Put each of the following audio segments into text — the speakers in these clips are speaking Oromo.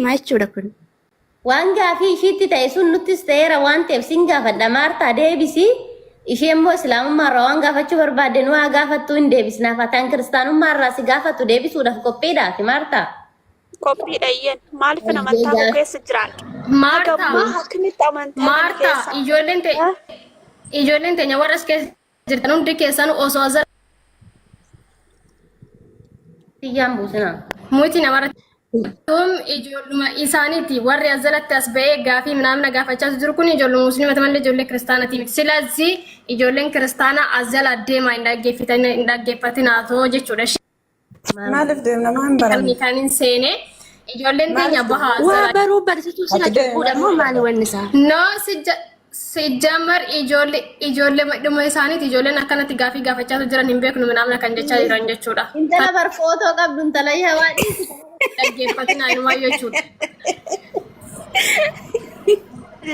Maa jechuudha kun? Waan gaafii ishiitti ta'e sun nuttis ta'eera waan ta'eef sin gaafadha Maartaa deebisi. Ishee immoo islaamummaa irraa waan gaafachuu barbaadde nu haa gaafattuu hin deebisnaaf. Ati an kiristaanummaa irraa si gaafattu deebisuudhaaf qophiidhaati Maartaa. Qophiidha iyyan. Maaliif amantaa koo keessa jiraadha? Haga Maartaa, ammaa akkamitti amantaa kana Maartaa, keessa? ijoolleen te Ha? ijoolleen teenya warra as keessa jirtan hundi keessan osoo azar Tiyyaan buusinaa. muti namarratti Tun ijoolluma isaaniiti warri as jalatti as ba'ee gaafii minaamina gaafachaa jiru kun ijoolluma musliimata malee ijoollee kiristaanaati miti. Silazii ijoolleen kiristaanaa as jala deemaa hin dhaggeeffatin hin dhaggeeffatinaa too jechuudha. Maaliif deemna maa hin baranne? Kalmi kan hin seene ijoolleen teenya Maaliif bahaa as Waa jala. baruu barsiisuu sila Ati deemi cubbuudha moo maali wanni isaa? No sijjamar ijoollee ijoollee dhuma isaaniiti ijoolleen akkanatti gaafii gaafachaa jiran hin beeknu minaamina kan jechaa jiran jechuudha. Intala bar footoo qabdu intala yaa dhiisi. Dhaggeeffatinaa inumaa jechuudha.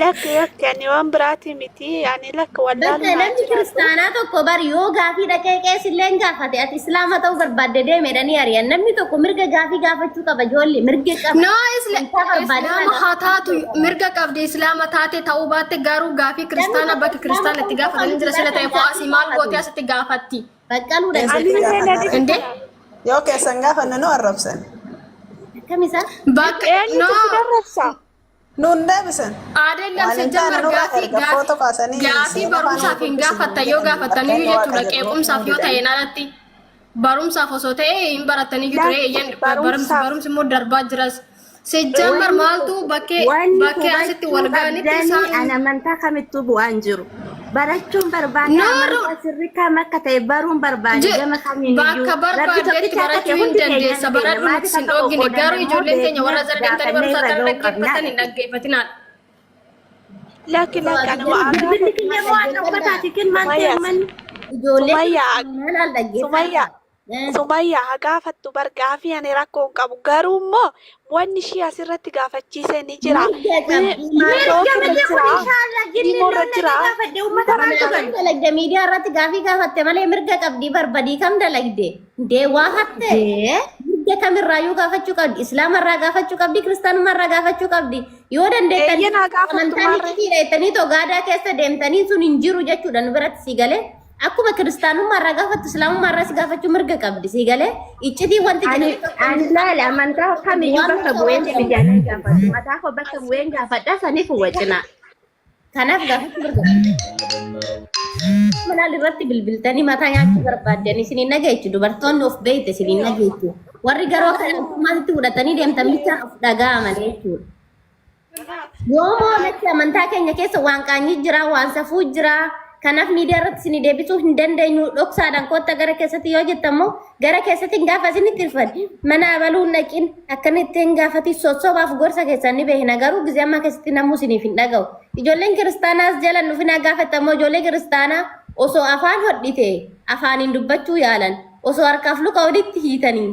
Lakki lakki ani waan biraati miti ani lakka Bakka wallaalumaa namni jiraadhu. kiristaanaa tokko bar yoo gaafii dhaqee qeesillee hin gaafate ati islaama ta'uu barbaadde deemedhanii ari'an namni tokko mirga gaafii gaafachuu qaba ijoollee mirga qaba. No, Amantaa barbaade islaama irraa haa taatu gaafachuu qaba. mirga qabdi islaama taate ta'uu baatte garuu gaafii Namni kiristaana tokko bakki islaama kiristaana ta'uu itti qofa gaafatanii miti jira sila bar ta'e kan koo gaafii asii maal gaafatu. gootee asitti gaafatti. Baqqaluu Keessatti Ani dhaggeeffadhu. illee na gaafanna. dhibe Inde kana. Yoo keessan gaafanne nu arrabsan. Akkam isaa? bakka Eenyutu no si arrabsa? Nuun deebisan. Adeellam Waan hin taane sejjamar nurraa gaafii erga gaafii footoo kaasanii gaafii seenaa faana barumsaaf hin dubbisnu gaafattan yoo jedhan gaafattaniyyuu fakkeenya jechuudha waaqa jedhu qeequmsaaf nu yoo didhan. ta'een alatti barumsaaf osoo ta'e hin barataniyyuu ture Lakki eeyyan barumsi barumsaaf barumsi immoo darbaa jiras. Sejjamar Wanni maaltu bakkee wanni bakkee asitti hubachuu wal ga'anitti qabdanii isaan an amantaa kamittuu bu'aan jiru. Barachuun barbaada Nooru amantaa sirrii kam akka ta'e baruun barbaada gama kamiin iyyuu. bakka Rabbi barbaaddetti tokkicha akka ta'e barachuu hin hundi keenya dandeessa ni beekna. baradhu nuti Maaliif sin akka dhoogine qoqqoodanne garuu immoo ijoolleen teenya beeknee warra jala deemtanii gaafannee barumsa irra akkana ga'uu qabnaa dhaggeeffatan hin jechuudha. dhaggeeffatinaadha. Lakki lakki ani waa Bilbilli gaafadhu kiyya moo waan malee. uffataati kin maal ta'e Sumayyaa ammanni? Ijoollee Sumayyaa kiristaanaa laal dhaggeeffadha. Sumayyaa Sumayyaa haa gaafattu bar gaafii ani rakkoo hin qabu garuu immoo wanni ishii asirratti gaafachiise ni jira. Mirga qabdi Mirga Tiktooki irra miti kun jira, inshaalla jinni Imo irra loon jira. nagee gaafadhe uummata maaltu Kam gala? dalagde miidiyaa irratti gaafii gaafatte malee mirga qabdi barbadii kam dalagde dee waa hatte Dee. mirga kamirraayyuu gaafachuu qabdi islaama irraa gaafachuu qabdi kiristaanummaa irraa gaafachuu qabdi yoo dandeettan Eeyyeen haa gaafattu amantaan maarree. icciitiidha jettanii too gaadaa keessa deemtanii sun hin jiru jechuudha nu biratti si galee Akkuma kiristaanummaa irraa gaafattu islaamummaa irraas gaafachuu mirga qabdi sii galee iccitii wanti Ani jedhamu tokko hin ani jiru. laala amantaa kamiyyuu Waan bakka mirga bu'een waan jedhamu biyyaanii gaafadhu. Mataa koo bakka bu'een gaafadha saniif wacina. Kanaaf gaafachuu mirga qabdi. Manaal irratti bilbiltanii mataa nyaachuu barbaaddan isin hin dhageechu dubartoonni of beekte isin hin dhageechu warri garuu akka dhaaltummaatti fudhatanii deemtan bichaan of dhaga'aman jechuudha. Yoomoo natti amantaa keenya keessa waan qaanyii jira, waan safuu jira. Kanaaf miidiyaa irratti isin deebisuu hin dandeenyu. Dhoksaadhaan kottaa gara keessatti yoo jettan immoo gara keessatti hin gaafa isinitti hirfan. Mana abaluu hin dhaqin akkanitti hin gaafati sossobaaf gorsa keessan ni beekna garuu gizee ammaa keessatti namuu isiniif hin dhaga'u. Ijoolleen kiristaanaas jala nufinaa gaafatta immoo ijoollee kiristaanaa osoo afaan hodhite afaaniin dubbachuu yaalan. Osoo harkaaf luka walitti hiitanii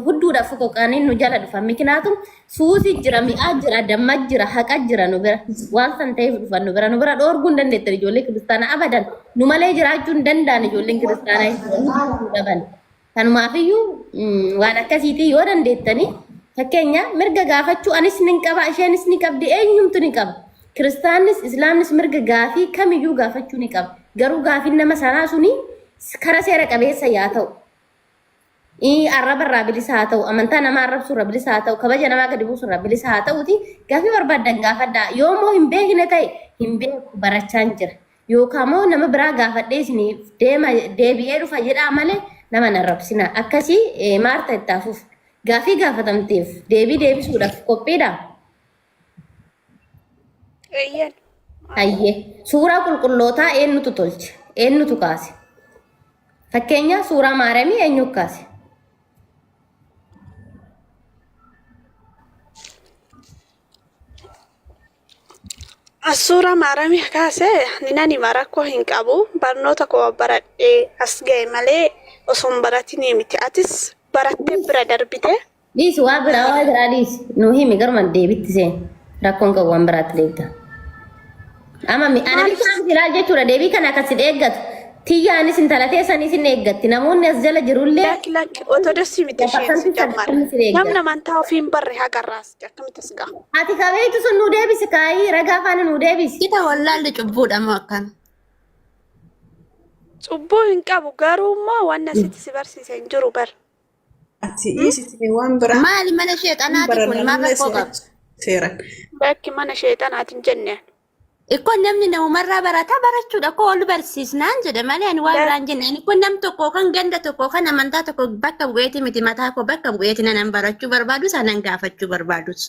hudduudhaaf foqoqanii nu jala dhufan. Mikinaatum Suusi jira, mi'aa jira, damma jira, haqa jira nu bira. Waan san ta'eef dhufan nu bira. Nu bira dhoorguu hin dandeettan ijoollee kiristaanaa abadan. Nu malee jiraachuu hin danda'an ijoolleen kiristaanaa nu dhaban. Kanumaafiyyuu waan akkasiitii yoo dandeettanii fakkeenya mirga gaafachuu anis nin qaba isheenis ni qabdi eenyumtu ni qaba. Kiristaannis islaamnis mirga gaafii kamiyyuu gaafachuu ni qaba. Garuu gaafiin nama sanaa suni kara seera qabeessa yaa ta'u. Arraba irraa bilisa haa ta'u, amantaa namaa arrabsuu irraa bilisa haa ta'u, kabaja namaa gadi buusuu irraa bilisa haa ta'uti gaaffii barbaaddan gaafadhaa. Yoo immoo hin beekne ta'e hin beeku barachaan jira. Yookaan immoo nama biraa gaafadhee isiniif deema deebi'ee dhufa jedhaa malee nama hin arrabsinaa. Akkasii Maarta itti hafuuf gaaffii gaafatamteef deebii deebisuudhaaf qophiidhaa? Eeyyan. Hayyee. Suuraa qulqullootaa eenyutu tolche? Eenyutu kaase? Fakkeenya suuraa Maaramii eenyu kaase? Suuraa maaramii kaase ani nan hima rakkoo hin qabu. Barnoota koo baradhee as ga'e malee osoo hin baratinii miti. Atis barattee bira darbite. Dhiisi waa biraa waa biraa dhiisi. Nuu himi garuma deebitti seen. Rakkoon qabu waan biraatti deebita. Amma ana Maaliif bichaan si laal jechuudha deebii kana akkas si eeggatu. Tiyyaanis intala teessanis hin eeggatti. Namoonni as jala jirullee Lakki lakki ortodoksii miti isheen si parsantii jammar. 90 sin Namni eeggata. amantaa ofii hin barre hagarraas akkamitti as ga'a? Ati kabeeytu sun nuu deebisi kaayii ragaa faana nuu deebisi. Kita wallaalli cubbuudha moo akkam? Cubbuu hin qabu garuu immoo wanna sitti si barsiise hin jiru bar. Ati dhiisiti waan biraa Maali mana hin sheexanaati kun baranna maal nullee rakkoo qaba? si'achi seeran. Bakki mana sheexanaati hin jenne. Ikkoo namni namumarraa barataa barachuudha koo ol barsiisnaan jedhe malee ani waan biraan jenne ani kun nam tokko kan ganda tokko kan amantaa tokko bakka bu'eeti miti mataa koo bakka bu'eeti nanan barachuu barbaadus anan gaafachuu barbaadus.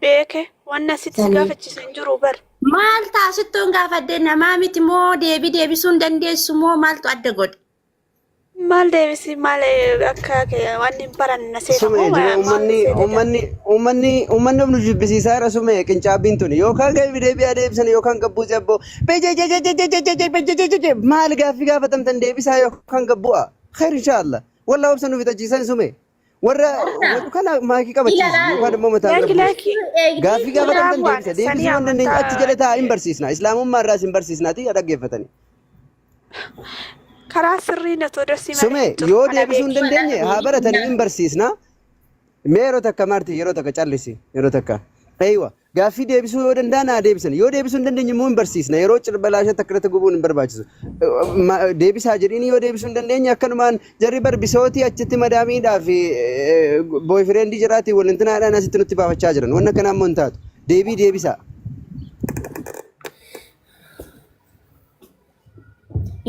Beeke wanna sitti si Sanii. gaafachiisu hin jiru bar. Maal taasittoon gaafadde namaa miti moo deebii deebisuu hin dandeessu moo maaltu adda godhe? Maal deebisi maal akka waan hin baranna seeta Sume moo jira maal uummanni seete uummanni uummanni uummanni of nu jibbisiisaa jira sume qincaabbiin tuni yookaan gadi deebi'aa deebisan yookaan gabbuu abboo bejejejejejejejejejejeje maal gaaffii gaafatamtan deebisaa yookaan gabbu'a khayr inshallah wallaa obsa nu fixachiisan sume warra Marta kana maakii qabachiisi ilaalaali. yookaan immoo mataa Lakki gabbuusi lakki Eegdii gaaffii biraa gaafatamtan bu'aan deebisa sanii deebisuu waan dandeenye achi amantaa jala taa'aa hin barsiisna islaamummaa irraas hin barsiisnaati dhaggeeffatanii. Karaa sirriin ortodoksii malee Sume hin jiru yoo kana deebisuu hin beeki. dandeenye haa baratanii hin barsiisna. Mee yeroo takka Maarti yeroo takka callisi yeroo takka. Eeywa gaaffii deebisuu yoo danda'an haa deebisan yoo deebisuu hin dandeenye immoo hin barsiisna yeroo cirbalaasha takka irratti gubuun hin barbaachisu. Deebisaa jedhiin yoo deebisuu hin dandeenye akkanumaan jarri barbisootii achitti madaamiidhaa fi booyfireendi jiraatii walintinaadhaan asitti nutti baafachaa jiran wanna akkanaa immoo hin taatu. Deebii deebisaa.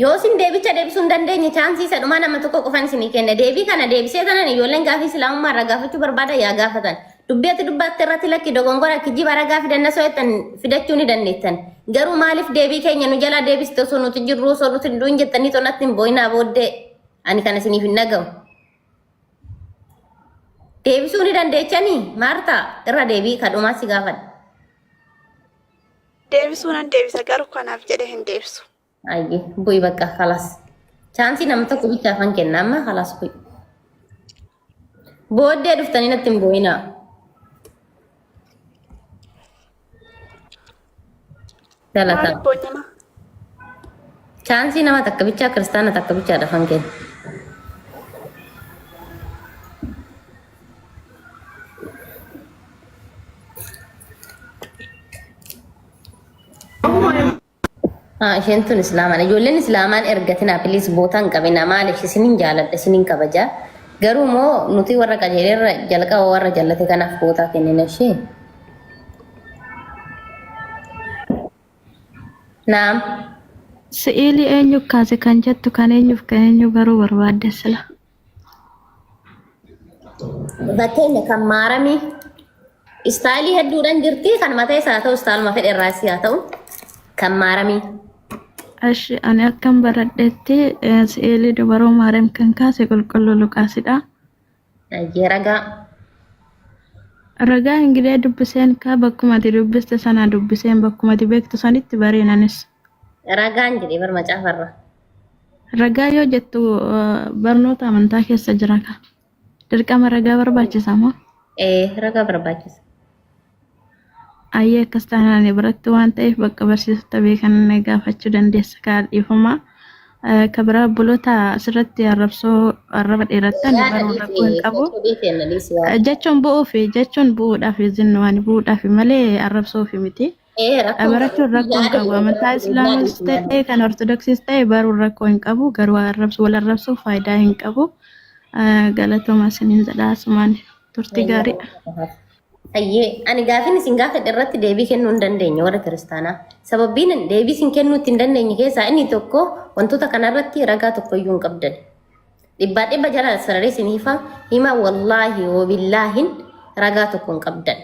Yoo isin deebicha deebisuu hin dandeenye chaansii isa dhumaa nama tokko qofan isinii kenna. Deebii kana deebisee tanan ijoolleen gaafii islaamummaa irraa gaafachuu barbaadan yaa gaafatan. Dubbii ati dubbatte irratti lakki dogongora kijiba ragaa fidanna soo jettan fidachuu ni dandeettan. Garuu maaliif deebii keenya nu jalaa deebiste osoo nuti jirru osoo nuti hin du'in jettanii tonatti hin boo'inaa booddee ani kana isiniif hin dhaga'u. Deebisuu ni dandeechanii Maartaa irra deebii kadhumaa si gaafadha. Deebisuu nan deebisa garuu kanaaf jedhee hin deebisu. Ayyee bu'i bakka kalas. Chaansii nama tokko bichaaf han kenna amma kalas bu'i. Booddee dhuftanii natti hin bu'inaa. Galataa. Maaliif boonyama? Chaansii nama takka bichaa kiristaana takka bichaadhaaf han kenna. Haa isheen tun islaamaan ijoolleen islaamaan ergatinaa please bootaa hin qabinaa maaliif isinin jaaladha isinin kabajaa garuu moo nuti warra qajeelerra jalqaba warra jallate kanaaf bootaa kennina ishee. Naam. Si'ilii eenyu kaase kan jettu kan eenyuuf kan eenyu baruu barbaadde sila. Fakkeenya kan maaramii istaayilii hedduudhaan jirti kan mataa isaa haa ta'u istaayiluma fedhe irraa si haa ta'u kan maaramii. Ashi ani akkan baradhetti si'ilii dubaroo maariyaam kan kaase qulqulluu Luqaasidha. Ayyee ragaa. Ragaa ingilee dubbiseen kaa bakkuma ati dubbiste sana dubbiseen bakkuma ati beektu sanitti bareen anis. Ragaan jedhee bar macaafarra. Ragaa yoo jettu barnoota amantaa keessa jira ka. Dirqama ragaa barbaachisa moo? Ee ragaa barbaachisa. Ayyee akkas taanaan ani biratti waan ta'eef bakka barsiisota beekan na gaafachuu dandeessa kaa dhiifama. Ka biraa obboloota asirratti arrabsoo arraba dheerattan Yaada baruun rakkoo hin dhiisi qabu. sochii kenna dhiisi yaada. Jechuun bu'uufi jechuun bu'uudhaaf zinnu ani bu'uudhaaf malee arrabsoofi miti. Ee rakkoo hin qabu. Barachuun rakkoo hin Yaada qabu. Amantaa dhiisi Islaamas yaada. ta'e kan Ortodoksiis ta'e baruun rakkoo hin qabu. Garuu arrabsu wal arrabsuuf faayidaa hin qabu. Galatooma isiniin jedha asumaan turtii gaarii. Ayyee ani gaafin isin gaafadhe irratti deebii kennuu hin dandeenye warra kiristaanaa. Sababbiin deebii isin kennuu itti hin dandeenye keessaa inni tokko wantoota kanarratti ragaa tokko iyyuu hin qabdan. Dhibbaa dhibba jala sararee isin hifa hima wallaahi wabillaahin ragaa tokko hin qabdan.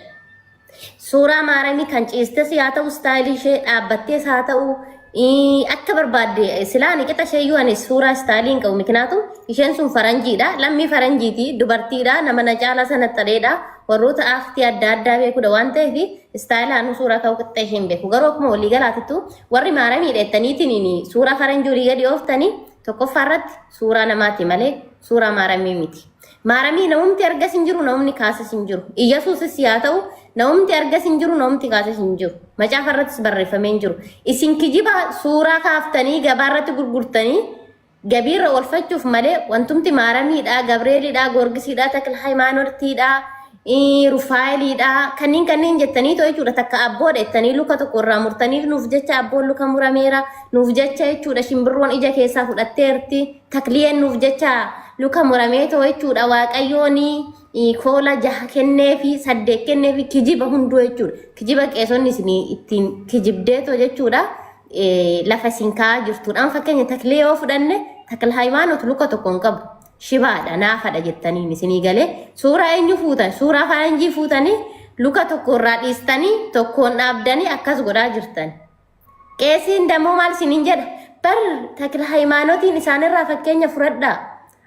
Suuraa maaramii kan ciistes haa ta'u istaayilii ishee dhaabbattees haa ta'u akka barbaadde silaa ani qixa ishee iyyuu ani suuraa istaayilii hin qabu mikinaatu isheen sun faranjiidha lammii faranjiiti dubartiidha nama na caalaa sana xareedha warroota aaktii adda addaa beekudha waan ta'eef istaayilaa anu suuraa ka'u qixa ishee hin beeku garuu akkuma walii galaatittu warri maaramii dheettaniitiin suuraa faranjii olii gadi ooftanii tokkoffaa irratti suuraa namaati malee Suuraa maaramii miti. Maaramii namumti argas hin jiru, namumni kaasas hin jiru. Iyyasuusis yaa ta'u namumti argas hin jiru, namumti kaasas hin jiru. Macaafa irrattis barreeffamee hin jiru. Isin kijiba suuraa kaaftanii gabaa irratti gurgurtanii gabiirra oolfachuuf malee wantumti maaramiidha, Gabreelidha, Goorgisiidha, Takla Hayimaanotiidha, Rufaayiliidha kanneen kanneen jettanii too jechuudha takka abboodha jettanii luka tokko irraa murtanii nuuf jecha abboon luka murameera nuuf jecha jechuudha shimbirroon ija keessaa fudhatteerti takliyeen nuuf jecha luka muramee too jechuudha waaqayyoon koola jaha kenneefi saddeet kenneefi kijiba hunduu jechuudha kijiba qeesonni isin ittiin kijibdeetoo jechuudha lafa isin kaa'aa jirtuudha. Amma fakkeenya taklee yoo fudhanne takla hayimaanot luka tokko hin qabu. Shibaadha naafadha jettaniin isinii galee suuraa eenyu fuutan suuraa faranjii fuutanii luka tokko irraa dhiistanii tokkoon dhaabdanii akkas godhaa jirtan. Qeesiin dammoo maal isiniin jedha bar takla hayimaanotiin isaanirraa fakkeenya fudhadhaa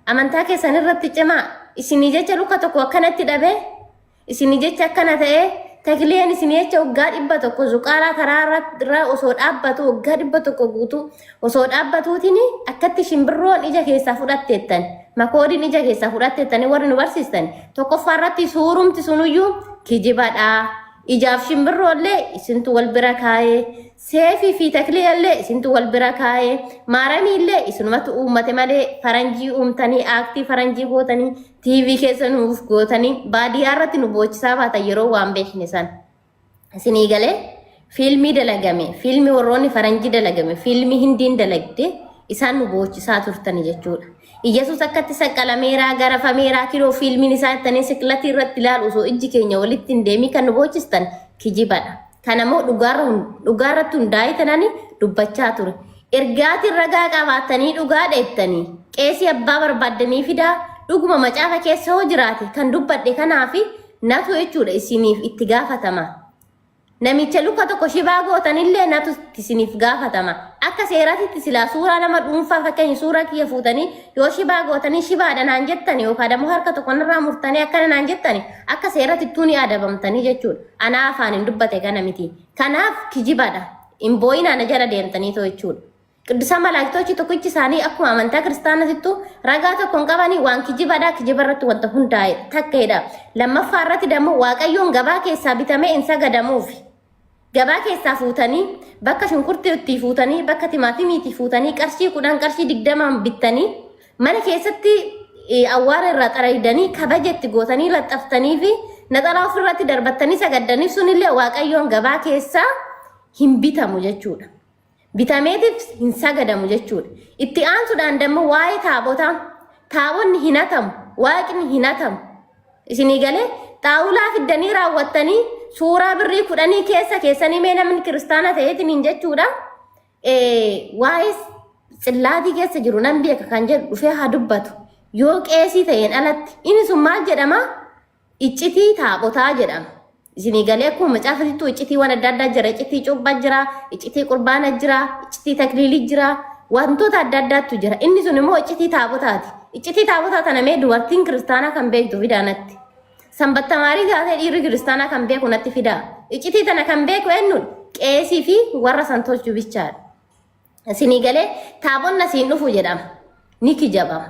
amantaa keessan irratti cimaa isinii jecha luka tokko akkanatti dhabee Isinii jecha akkana ta'ee Takiliyeen isinii jecha waggaa 100 zuqaalaa karaa irra osoo dhaabbatu waggaa 100 guutuu osoo dhaabbatuutiin akkatti shimbirroon ija keessaa fudhatteettan makoodiin ija keessaa fudhatteettanii warri nu barsiistan tokkoffaa irratti suurumti sunuyyuu kijibadha. Ijaaf shimbirroollee isintu wal bira kaa'ee seefii fi takiliyallee isintu wal bira kaa'ee maaramiillee isinumatu uummate malee faranjii uumtanii aaktii faranjii gootanii TV keessa nuuf gootanii baadiyyaa irratti nu boochisaa baatan yeroo waan beekne san. Isinii galee fiilmii dalagame, fiilmii warroonni faranjii dalagame, fiilmii hindiin dalagde isaan nu boochisaa turtani jechuudha. Iyyasuus akkatti saqqalameeraa, garafameeraa, kiroo fiilmiin isaa jettanii siqilatii irratti ilaalu osoo ijji keenya walitti hin deemii kan nu boochistan kijibadha. Kana immoo dhugaarratti hundaa'ee tanani dubbachaa ture. Ergaatiin ragaa qabaattanii dhugaa dheettanii qeesii abbaa barbaaddanii fidaa dhuguma macaafa keessa hoo jiraate kan dubbadhe kanaafi natu jechuudha isiniif itti gaafatama. Namicha luka tokko shibaa gootanillee natu isiniif gaafatama. Akka seeraatitti silaa suuraa nama dhuunfaa fakkeenya suuraa kiyya fuutanii yoo shibaa gootanii shibaadha naan jettani yookaan immoo harka tokko narraa murtanii akkana naan jettani akka seeratittuu ni adabamtanii jechuudha. Anaa afaaniin dubbate kana miti. Kanaaf kijibadha. Hin boo'inaa na jala deemtanii too jechuudha. Qiddusaa malaayiktochi tokkichi isaanii akkuma amantaa kiristaanatittu ragaa tokko hin qabanii waan kijibadha. Kijiba irratti wanta hundaa'e takkeedha. Lammaffaa irratti dammoo waaqayyoon gabaa keessaa bitamee hin sagadamuufi. Gabaa keessaa fuutanii bakka shunkurtiitti fuutanii bakka timaatimiitti fuutanii qarshii 10 qarshii 20n bittanii mana keessatti awwaara irraa xaraydanii kabaja itti gootanii laxxaftanii fi naxalaa ofirratti darbattanii sagaddaniif sunillee waaqayyoon gabaa keessaa hin bitamu jechuudha. Bitameetiif hin sagadamu jechuudha. Itti aansuudhaan dammoo waa'ee taabotaa taabonni hin hatamu waaqni hin hatamu. Isinii galee xaawulaa fiddanii raawwattanii suuraa birrii kudhanii keessa keessanii mee namni kiristaana ta'eetiin hin jechuudha. Waa'ee tsillaatii keessa jiru nan beeka kan jedhu dhufee haa dubbatu. Yoo qeesii ta'een alatti inni sun maal jedhama? Iccitii taabotaa jedhama. Isinii galee akkuma macaafatittuu iccitiiwwan adda addaa jira. Iccitii cuuphaa jira, iccitii qurbaana jira, iccitii takliilii jira, wantoota adda addaatu jira. Inni sun immoo iccitii taabotaati. Iccitii taabotaa tana mee dubartiin kiristaanaa kan beektu fidaa natti. Sanbattamaarii taatee dhiirri kiristaanaa kan beeku natti fidaa. Iccitii tana kan beeku eenyuun qeesii fi warra san tolchu bichaadha. Isinii galee taabonni asiin dhufu jedhama. Ni kijabama.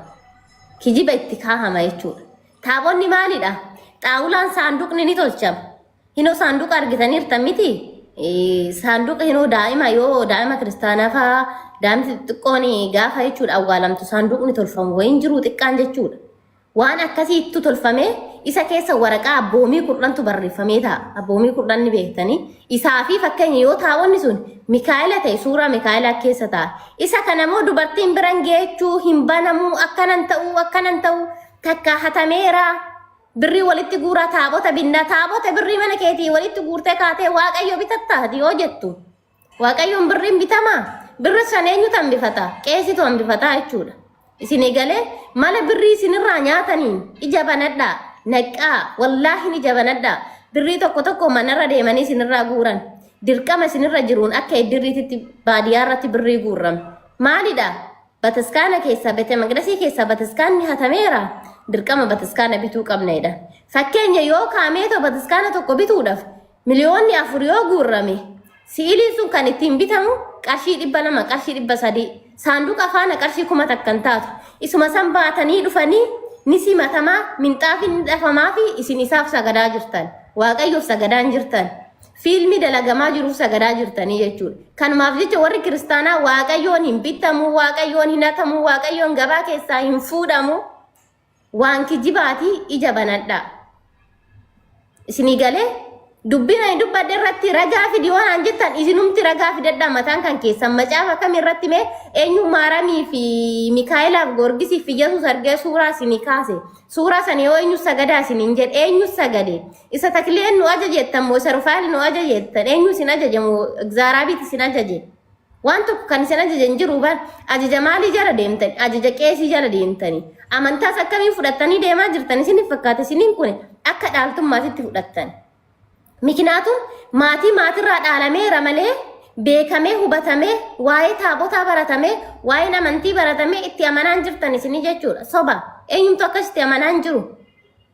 Kijiba itti kaahama jechuudha. Taabonni maalidha? Xaawulaan saanduqni ni tolchama. Hinoo saanduqa argitaniirtan miti? Saanduqa hinoo daa'ima yoo daa'ima kiristaanaa fa'aa daa'imti xixiqqoon gaafa jechuudha awwaalamtu saanduqni tolfamu wayiin jiru xiqqaan jechuudha. Waan akkasiittu tolfamee isa keessa waraqaa abboomii kurnantu barreeffamee taa'a. Abboomii kurnan ni beektanii. Isaa fi fakkeenya yoo taa'onni sun Mikaa'ela ta'e suuraa Mikaa'elaa keessa taa'a. Isa kana immoo dubartiin biran geechuu hin banamuu akkanan ta'uu akkanan ta'uu takka hatameera. Birrii walitti guuraa taabota binnaa taabota birrii mana keetii walitti guurtee kaatee waaqayyo bitatta yoo jettu. Waaqayyoon birriin bitamaa? Birri san eenyutu hambifata? Qeesitu hambifataa jechuudha. Isinii galee mala birrii isinirraa nyaataniin ija banadhaa, naqqaa, wallaahin ija banadhaa. Birrii tokko tokko manarra deemanii isinirraa guuran. Dirqama isinirra jiruun akka iddirriititti baadiyyaa irratti birrii guurrame. Maalidha? Bataskaana keessaa, bete maqdasii keessaa bataskaanni hatameera. Dirqama bataskaana bituu qabna jedhan. Fakkeenya yoo kaameetoo bataskaana tokko bituudhaaf Miliyoonni 4 yoo guurrame Si'iliin sun kan ittiin bitamu qarshii 200, qarshii 300. Saanduqa faana qarshii 1000 hin taatu. Isuma san baatanii dhufanii ni simatamaa, minxaafiin ni dhafamaa fi isin isaaf sagadaa jirtan. Waaqayyoof sagadaa hin jirtan. Fiilmii dalagamaa jiruuf sagadaa jirtanii jechuudha. Kanumaaf jecha warri kiristaanaa Waaqayyoon hin bitamu, Waaqayyoon hin hatamu, Waaqayyoon gabaa keessaa hin fuudhamu. Waan kijibaati ija banadhaa. Isinii galee dubbiin ani dubbadhe irratti ragaa fidi waan an jettan isinumti ragaa fidadhaa mataan kan keessan macaafa kam irratti mee eenyu maaramii fi Mikaa'elaaf Goorgisii fi Yesuus argee suuraa isinii kaase suuraa sana yoo eenyu sagadaa isiniin jedhe eenyu sagade isa taklieen nu ajajettan moo isa rufaa'el nu ajajettan eenyu isin ajaje moo egzaaraabiit isin ajaje Waan tokko kan isin ajaje hin jiru bar. Ajaja maalii jala deemtani? Ajaja qeesii jala deemtani. Amantaas akkamiin fudhattanii deemaa jirtan isiniif fakkaata isiniin kun akka dhaaltummaatitti fudhattan. Mikinaatuun maatii maatirraa dhaalameera malee beekamee hubatamee waa'ee taabotaa baratamee waa'een amantii baratamee itti amanaan jirtan isinii jechuudha. Soba eenyumtu akkasitti amanaan jiru.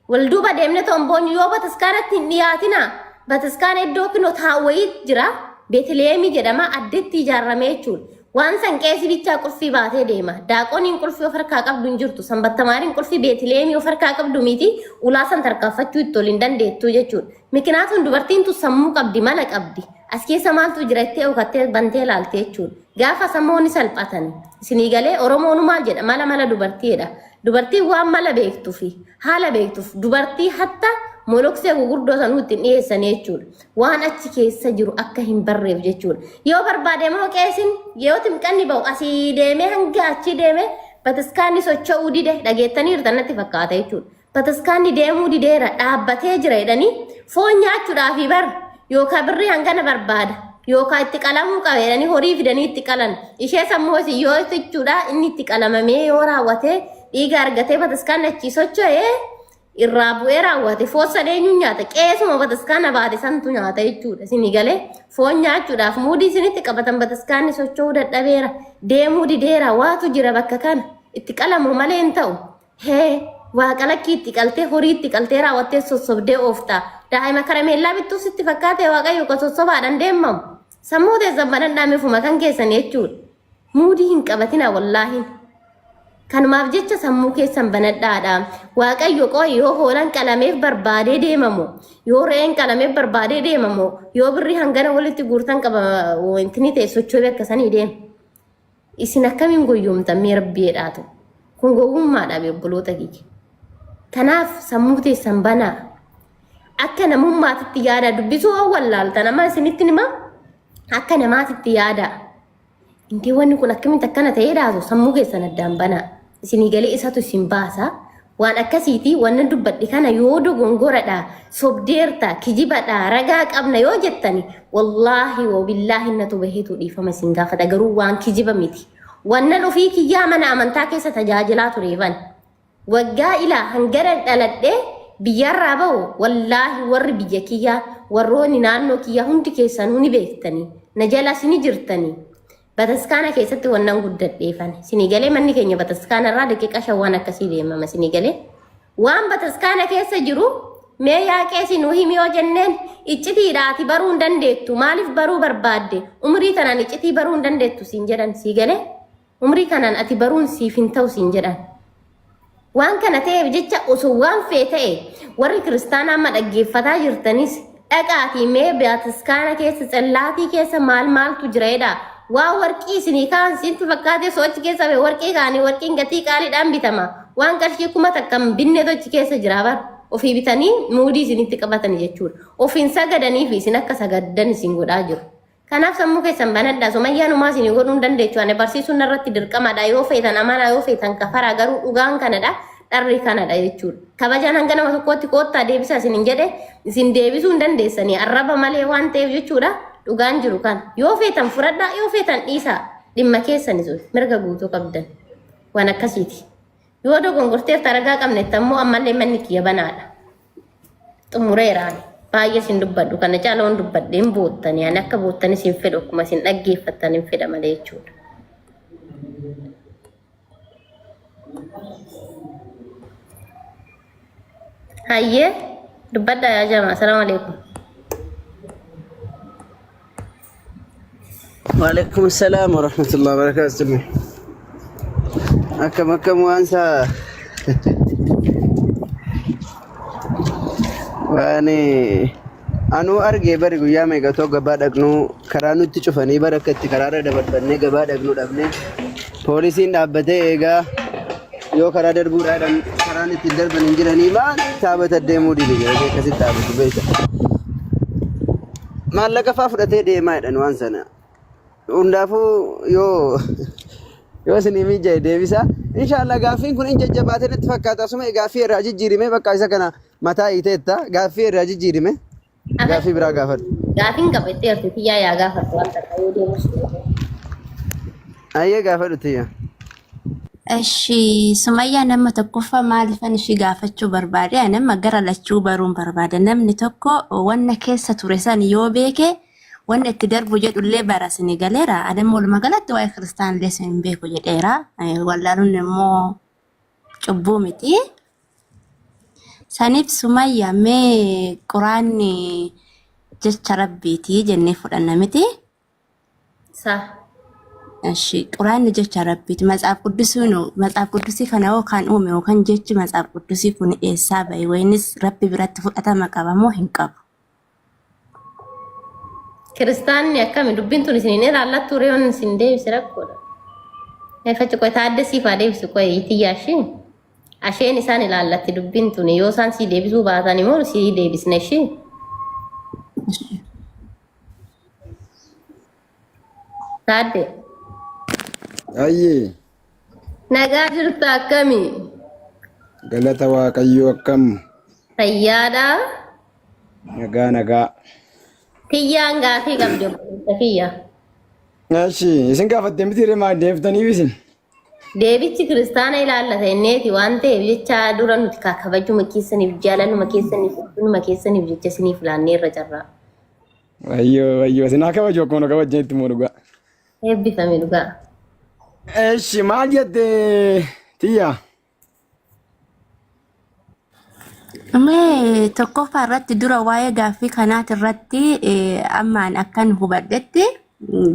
Wal duuba deemne toon boonyu yoo bataskaanatti hin dhiyaatina. Bataskaana iddoo kinoo taa'u wayii jira. Beetliheemii jedhama addetti ijaarramee jechuudha. Waan san qeesii bichaa qulfii baatee deema. Daaqoniin qulfii of harkaa qabdu hin jirtu. Sanbattamaariin qulfii Beetliheemii of harkaa qabdu miti. Ulaa san tarkaanfachuu itti ol hin dandeettu jechuudha. Mikinaatuun dubartiin tun sammuu qabdi mala qabdi. As keessa maaltu jira ittee okattee bantee ilaalte jechuudha. Gaafa sammuu ni salphatani. Isinii galee Oromoonu maal jedha mala mala dubartiidha. Dubartiin waan mala beektuu fi haala beektuuf dubartii hatta moloksee gurguddoo sanuu ittiin dhiyeessanii jechuudha. Waan achi keessa jiru akka hin barreef jechuudha. Yoo barbaade immoo qeesiin yoo timqanni ba'u asii deemee hanga achii deemee bataskaanni socho'uu dide dhageettaniirtan natti fakkaata jechuudha. Bataskaanni deemuu dideera dhaabbatee jira jedhanii foon nyaachuudhaafi bar yookaan birrii hangana barbaada yookaan itti qalamuu qaba jedhanii horii fidanii itti qalan ishee sammuu isin yoo jechuudha inni itti qalamamee yoo raawwatee dhiiga argatee bataskaanni achii socho'ee irraa bu'ee raawwate foon san eenyuun nyaata qeesuma bataskaana baate santu nyaata jechuudha isinii galee foon nyaachuudhaaf muudii isinitti qabatan bataskaanni socho'uu dadhabeera deemuu dideera waatu jira bakka kana itti qalamu malee hin ta'u. Hee waaqa lakkii itti qaltee horii itti qaltee raawwattee sossobdee oofta. Daa'ima karameellaa bittuu sitti fakkaate waaqayyo ka sossobaadhaan deemamu. Sammuu teessan banadhaa mifuma kan keessan jechuudha. Muudii hin qabatina wallaahi. Kanumaaf jecha sammuu keessan banadhaadha. Waaqayyo qoy yoo hoolaan qalameef barbaadee deemamu, yoo re'een qalameef barbaadee deemamu, yoo birrii hangana walitti guurtan qaba wanti ta'e socho'ee akka sanii deema. Isin akkamiin goyyoomtan mee rabbi jedhaatu. Kun gowwummaadha bee obboloota kiyya. Kanaaf sammuu teessan banaa. Akka namummaatitti yaadaa dubbisuu hoo wallaaltan amma isinitti hima akka namaatitti yaadaa. Intee wanni kun akkamitti akkana ta'ee dhaasu sammuu keessan addaan banaa. Isinii galee isatu isin baasa. Waan akkasiiti wannan dubbadhe kana yoo dogongoradha, sobdeerta, kijibadha, ragaa qabna yoo jettani wallaahi wabillaahi natu baheetu dhiifama isin gaafata garuu waan kijiba miti. Wannan ofii kiyyaa mana amantaa keessa tajaajilaa tureefan. Waggaa ilaa hanganan dhaladhee biyyarraa bahu wallaahi warri biyya kiyyaa warroonni naannoo kiyyaa hundi keessanuu ni beektanii na jalas ni jirtanii. Bataskaana keessatti wannan guddadheefan. Isinii galee manni keenya bataskaana irraa daqiiqaa 5 waan akkasii deemama isinii galee. Waan bataskaana keessa jiru mee yaa qeesii nu himi yoo jenneen iccitiidha ati baruu hin dandeettu maaliif baruu barbaadde umrii tanaan iccitii baruu hin dandeettu siin jedhan sii galee umrii kanaan ati baruun siif hin ta'u siin jedhan. Waan kana ta'eef jecha osoo waan fee ta'e warri kiristaanaa amma dhaggeeffataa jirtanis dhaqaatii mee bataskaana keessa tsellaatii keessa maal maaltu jira jedhaa. Waan warqii isinii kaan siinti fakkaatee osoo achi keessa ba'e warqii kaanii warqiin gatii qaaliidhaan bitama. Waan qarshii 1000 hin binnetu achi keessa jira bar. Ofii bitanii muudii isinitti qabatani jechuudha. Ofiin sagadanii fi isin akka sagaddan isin godhaa jiru. Kanaaf sammuu keessan banadhaa. Sumayyaan homaa isinii godhuu hin dandeechu. Ani barsiisuun narratti dirqamadha. Yoo feetan amanaa yoo feetan kafaraa garuu dhugaan kanadha. Dharri kanadha jechuudha. Kabajaan hanga nama tokkootti koottaa deebisaa isin hin jedhe isin deebisuu hin dandeessanii arraba malee waan ta'eef jechuudha. Dhugaan jiru kana. Yoo feetan fudhadhaa yoo feetan dhiisaa. Dhimma keessani sun mirga guutuu qabdan. Waan akkasiiti. Yoo dogongorteerta ragaa qabnetti ammoo ammallee manni kiyya banaadha. Xumureera ani. Baay'ee isin dubbadhu kana caala waan dubbadhe hin boottani. Ani akka boottan isin fedhu akkuma isin dhaggeeffattan hin fedha malee jechuudha. Hayyee dubbadhaa yaa jamaa. Assalaamu alaikum. Waalaikum salaam wa rahmatullahi wa barakatuh. Akkam akkam waan isaa waan anuu argee bari guyyaa meeqa otoo gabaa dhaqnu karaa nutti cufanii bara akka itti karaarra dabarfannee gabaa dhaqnu dhabne poolisiin dhaabbatee eegaa yoo karaa darbuudhaan karaan ittiin darban hin jiranii maal taabata deemuu dide jedhanii akkasitti dhaabatu beekta. Maallaqa faa fudhatee deemaa jedhan waan sana. Hundaafuu yoo yoo isinii mijaa'e deebisa. Inshaallah gaaffiin kun hin jajjabaatee natti fakkaata. Asuma gaaffii irraa jijjiirime bakka isa kana mataa hiiteetta. Gaaffii irraa jijjiirime. Gaaffii biraa gaafadhu. Gaafiin qaba itti ertu tiyyaa yaa gaafadhu waan takka yoo deemus. Ayyee gaafadhu tiyya. Eshi Sumayyaa nama tokkoffaa maaliifan ishii gaafachuu barbaade? Ani amma gara lachuu baruun barbaada. Namni tokko wanna keessa ture san yoo beeke wanna itti darbu jedhullee bara sini galeera. Ani amma walumaa galatti waa'ee kiristaanillee sin hin beeku jedheera. Wallaaluun immoo cubbuu miti. Saniif Sumayyaa mee quraanni jecha rabbiiti jennee fudhanna miti. Sa. Eshi quraanni jecha rabbiiti. Matsaaf quddusiin matsaaf quddusii kana hoo kan uume yookaan jechi matsaaf quddusii kun eessaa ba'e wayinis rabbi biratti fudhatama qaba moo hin qabu? Kiristaanni akkami dubbiin tun isin hin ilaallattu reeyoon isin deebise rakkoodha. Eeffachi qoy taadde siif haa deebisu qoy tiyyaa ishee. Asheen isaan ilaallatti dubbiin tun yoo isaan sii deebisuu baatan immoo sii deebisna ishee. Taadde. Ayyee Nagaa jirta akkami? galata Waaqayyoo akkam Fayyaadha. nagaa nagaa. Tiyyaan gaafii qabdi obboleessa kiyya. Eshi isin gaafattee miti ree maal deebiftaniif isin? Deebichi kiristaana ilaallata inneeti waan ta'eef jecha dura nuti kaa kabajuma keessaniif jaalaluma keessaniif ulfinuma keessaniif jecha isiniif laannee irra carraa. Wayyoo wayyoo isin haa kabaju akkuma nu kabajjanitti immoo dhugaa. Eebbifame dhugaa. Eshi maal jette tiyya? Mee tokkoffaa irratti dura waa'ee gaaffii kanaati irratti ammaan akkan hubadhetti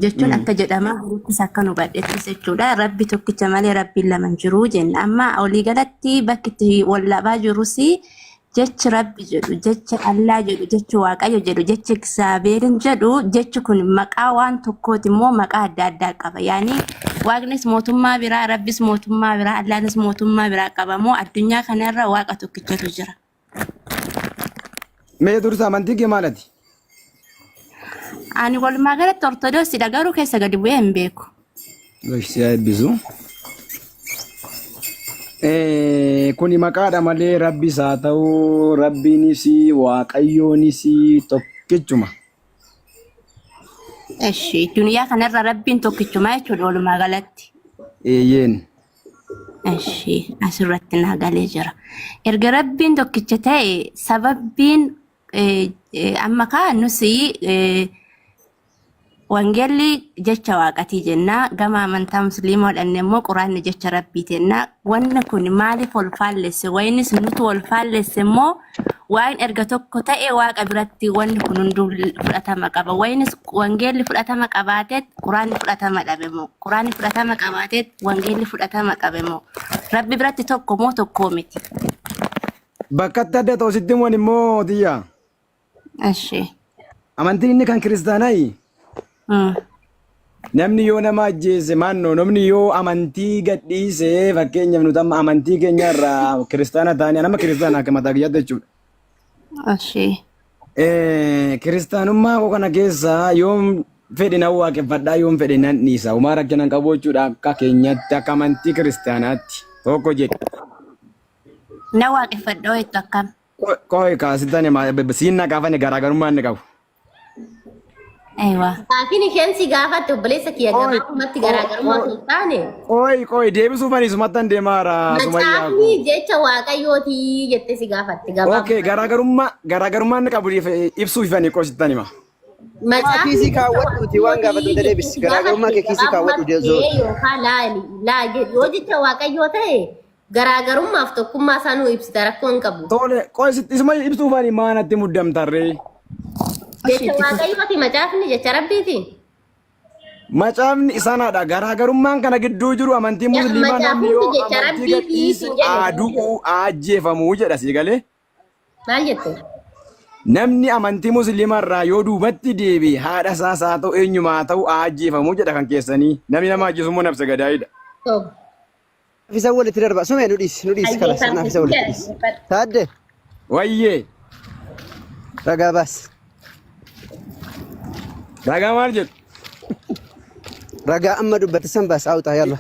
jechuun akka jedhamaa jiruttis akkan hubadhettis jechuudha. Rabbi tokkicha malee rabbiin lama hin jiru jenna. Amma waliigalatti bakki itti wal dhabaa jirus jechi Rabbi jedhu, jechi Allaa jedhu, jechi Waaqayyo jedhu, jechi Egzaabeerin jedhu, jechi kun maqaa waan tokkooti immoo maqaa adda addaa qaba. Yaani Waaqnis mootummaa biraa, Rabbis mootummaa biraa, Allaanis mootummaa biraa qaba moo addunyaa kanarra Waaqa tokkichatu jira? Mee dursa amantii kee maalati? Ani walumaa galatti Ortodoksiidha garuu keessa gadi bu'ee hin beeku. Gosh si haa eebbisu. Kuni maqaadha malee rabbis haa ta'u rabbiinis waaqayyoonis tokkichuma. Eshi duniyaa kanarra rabbiin tokkichuma jechuudha walumaa galatti. Eeyyeen. Eshi asirratti naa galee jira. Erga rabbiin tokkicha ta'e sababbiin amma kaa nusi Wangeelli jecha waaqatii jenna. Gama amantaa musliimaa dhanne immoo quraanni jecha rabbii jenna. Wanni kun maaliif wal faallesse? Wayinis nutu wal faallesse immoo waan erga tokko ta'e waaqa biratti wanni kun hunduu fudhatama qaba. Wayinis wangeelli fudhatama qabaateet quraanni fudhatama dhabe moo? Quraanni fudhatama qabaateet wangeelli fudhatama qabe moo? Rabbi biratti tokko moo tokkoo miti? Bakkatti adda ta'u sitti himuun immoo tiyya. Eshi. Amantiin inni kan kiristaanaayi. Namni yoo nama ajjeese maannoo namni yoo amantii gadhiise fakkeenyaaf nuti amma amantii keenya irraa kiristaana taane nama kiristaana akka mataa kiyyaatti jechuudha. Eshi. Kiristaanummaa koo kana keessa yoom fedhe nan waaqeffadhaa yoom fedhe nan dhiisa homaa rakkina hin qabu jechuudha akka keenyatti akka amantii kiristaanaatti tokko jedhe. Na waaqeffadha jettu akkam? Qoy kaasitani siin na gaafane garaagarummaa inni qabu. Aywa. Gaafiin isheen si gaafatte obboleessa kiyya Qoy gabaabumatti garaagarummaa osoo hin taane qoy qoy deebisuuf ani sumattan deemaa jira sumayyaa macaafni koo. jecha waaqayyooti jettee si gaafatte Okay gabaabumatti. garaagarummaa garaagarummaa inni qabu ibsuuf ani qoy sittan hima. Maa Macaafni kiisii jecha kaawwadhuuti waan waaqayyooti gaafatamte jettee deebisi. si Garaagarummaa gaafatte kee kiisii kaawwadhu gabaabumatti zoor. ee yookaan laa laa jedhu yoo jecha waaqayyoo ta'e Garaagarummaaf tokkummaa isaa nuu ibsita rakkoo hin qabu. Tole qoy isuma ibsuuf ani maa natti muddamtarree. Eshi Jecha itti fufi. waaqayyooti macaafni jecha rabbiiti. Macaafni isanaadha. Garaagarummaan kana gidduu jiru amantii musliimaa namni Macaafumti yoo jecha amantii rabbii fi gadhiise hin jedhe. aadu'uu ajjeefamuu jedha sii galee. Maal jette? Namni amantii musliimaa irraa yoo duubatti deebi'e haadha isaas haa ta'u eenyuma haa ta'u ajjeefamuu jedha kan keessanii. Namni nama ajjeesu immoo nafsa gadaayidha. Soba. Isa walitti darba. Sumee nu dhiisi nu dhiisi kalas naaf isa walitti dhiisi. Taadde Wayyee ragaa baasi. ragaa maal jedhu? Ragaa amma dubbate san baasi awuxaa yalla.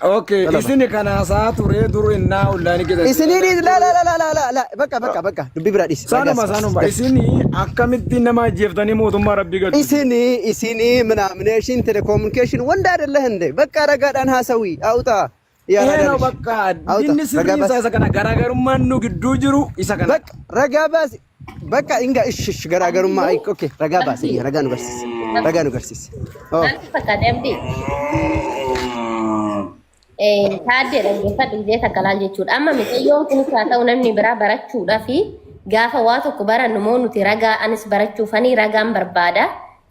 Okay, Talaba. isin kana haasaa turee dur innaa ollaani keessan. Isinii dhiisi la la la la la la la bakka bakka bakka dubbii biraa dhiisi. Ragaa Saanuma si baasi. saanuma isin akkamitti nama ajjeeftanii mootummaa rabbii galchu. Isinii isinii ምናምኔሽን ቴሌኮሙኒኬሽን ወንድ አይደለህ እንዴ? በቃ ረጋዳን ሀሰዊ አውጣ Ee ያራዳ ልጅ bakka አውጣ inni ረጋ sirriin ባስ isaa isa kana garaagarummaan nu gidduu jiru isa kana. በቃ ረጋ ባስ በቃ እንጋ እሺ እሺ ገራገሩማ አይ ኦኬ ረጋ ባስ እየ ረጋ nu garsiisi ragaa nu garsiisi ኦ Maal si fakkaate abdii? Taaddee dhaggeeffadhu gisee takka laal jechuudha. Amma mucayyoon kunis haa ta'u namni biraa barachuudhaa fi gaafa waa tokko barannu moo nuti ragaa anis barachuufanii ragaan barbaada.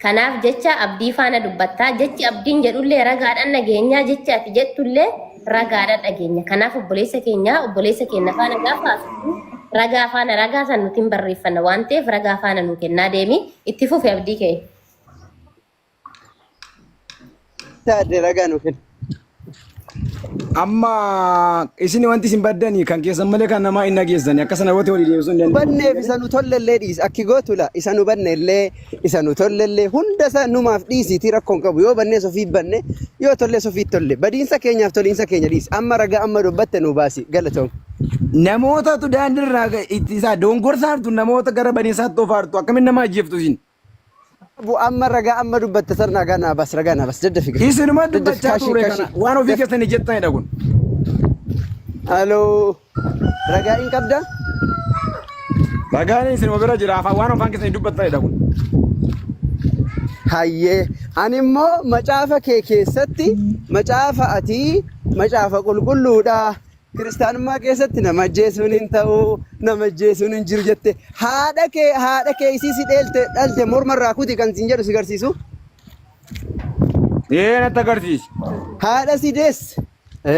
Kanaaf jecha abdii faana dubbattaa. Jechi abdiin jedhullee ragaadhaan dhageenyaa jechi ati jettullee ragaadhaan dhageenya. Kanaaf obboleessa keenya obboleessa keenya faana gaafa haasofnu ragaa faana ragaa san nuti hin barreeffanna waan ta'eef ragaa faana nu kennaa deemi. Itti fufi abdii kee. Taadde ragaa nu kenni. Amma isin wanti isin baddanii kan keessan malee kan namaa hin dhageessani akka sana irratti walii deebisuu hin dandeenye. Banneef isa nu tollellee dhiisi akki gootu la isa nu bannellee isa nu tollellee hunda isaa numaaf dhiisiitii rakkoon qabu yoo bannees ofii banne yoo tollees ofii tolle badiinsa keenyaaf toliinsa keenya dhiisi amma ragaa amma dubbatte nu baasi galatoom. Namootatu daandiirraa itti isaa dongorsaartu namoota gara badiinsaatti ofaartu akkamiin nama ajjeeftu isin? Bu amma ragaa amma dubbatte san ragaa naa baas ragaa naa baas daddafi gadi. Isinuma Daddafi dubbachaa kaashii ture kaashii. kana waan ofii keessanii jettanidha kun. Aloo ragaa hin qabdaa? Ragaan isinuma bira jira afaan waan afaan keessanii dubbattanidha kun. Hayyee ani immoo macaafa kee keessatti macaafa ati macaafa qulqulluudha. Kiristaanummaa keessatti nama ajjeesuun hin ta'u, nama ajjeesuun hin jiru jette haadha kee haadha kee isii si dheelte dhalte morma irraa kuti kan siin jedhu si garsiisu. Ee natti agarsiisi. Haadha si deesse.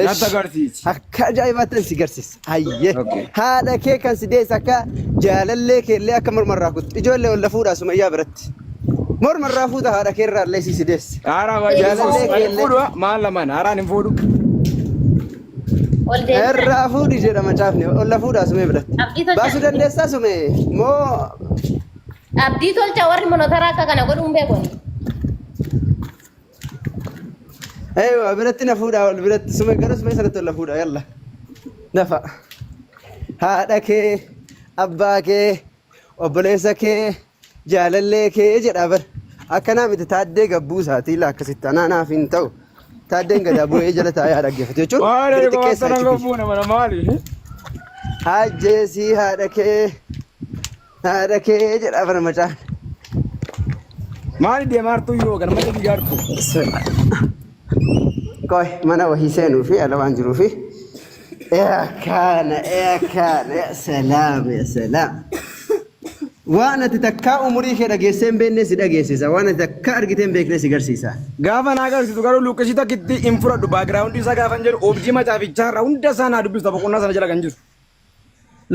Natti agarsiisi. Akka ajaa'ibaatti si garsiisa. Hayyee. Okay. Haadha kee kan si deesse akka jaalallee kee illee akka morma irraa kuttu. Ijoollee ol fuudhaa sumayyaa biratti. Morma irraa fuuta haadha kee irraa illee isii si deesse. Haaraa baay'ee Jaalallee kee hin illee. fuudhu maal lamaan haaraan hin fuudhu. Ol deebisaa. Irraa fuudhi jedha macaafni. Olla fuudhaa sumee biratti. Abdii tolcha. Baasuu dandeessaa sumee moo Abdii tolcha warri monotaraa akka kana godhuun beekoni. Eewa biratti na fuudhaa ol biratti sumee gara sumee sanatti ol na fuudhaa yalla. Nafa. Haadha kee, abbaa kee, obboleessa kee, jaalallee kee jedha bar. Akkanaa miti taaddee gabbuu isaatii laa akkasitti anaa naaf hin ta'u. Taaddeen gadaa bu'ee jala taa'ee haa dhaggeeffatu jechuun Maali gadi ani xiqqeessaa qofaatti nan jechuudha. gobbuuna mana maali? Ajjeesii haadha kee haadha kee jedha bara macaan. Maali deemaartu yoo kan mana digaartu? Qoy mana wahii seenuu fi ala waan jiruu fi. Yaa kaana yaa kaana yaa salaam yaa salaam. Waan ati takkaa umurii kee dhageessee hin beekne si dhageessisa. Waan ati takkaa argitee hin beekne si garsiisa. Gaafa naa agarsiisu garuu luqqisii takkitti hin fudhadhu baagiraawundii isaa gaafa hin jedhu oobjii macaafichaa irraa hunda isaa naa dubbista boqonnaa sana jala kan jiru.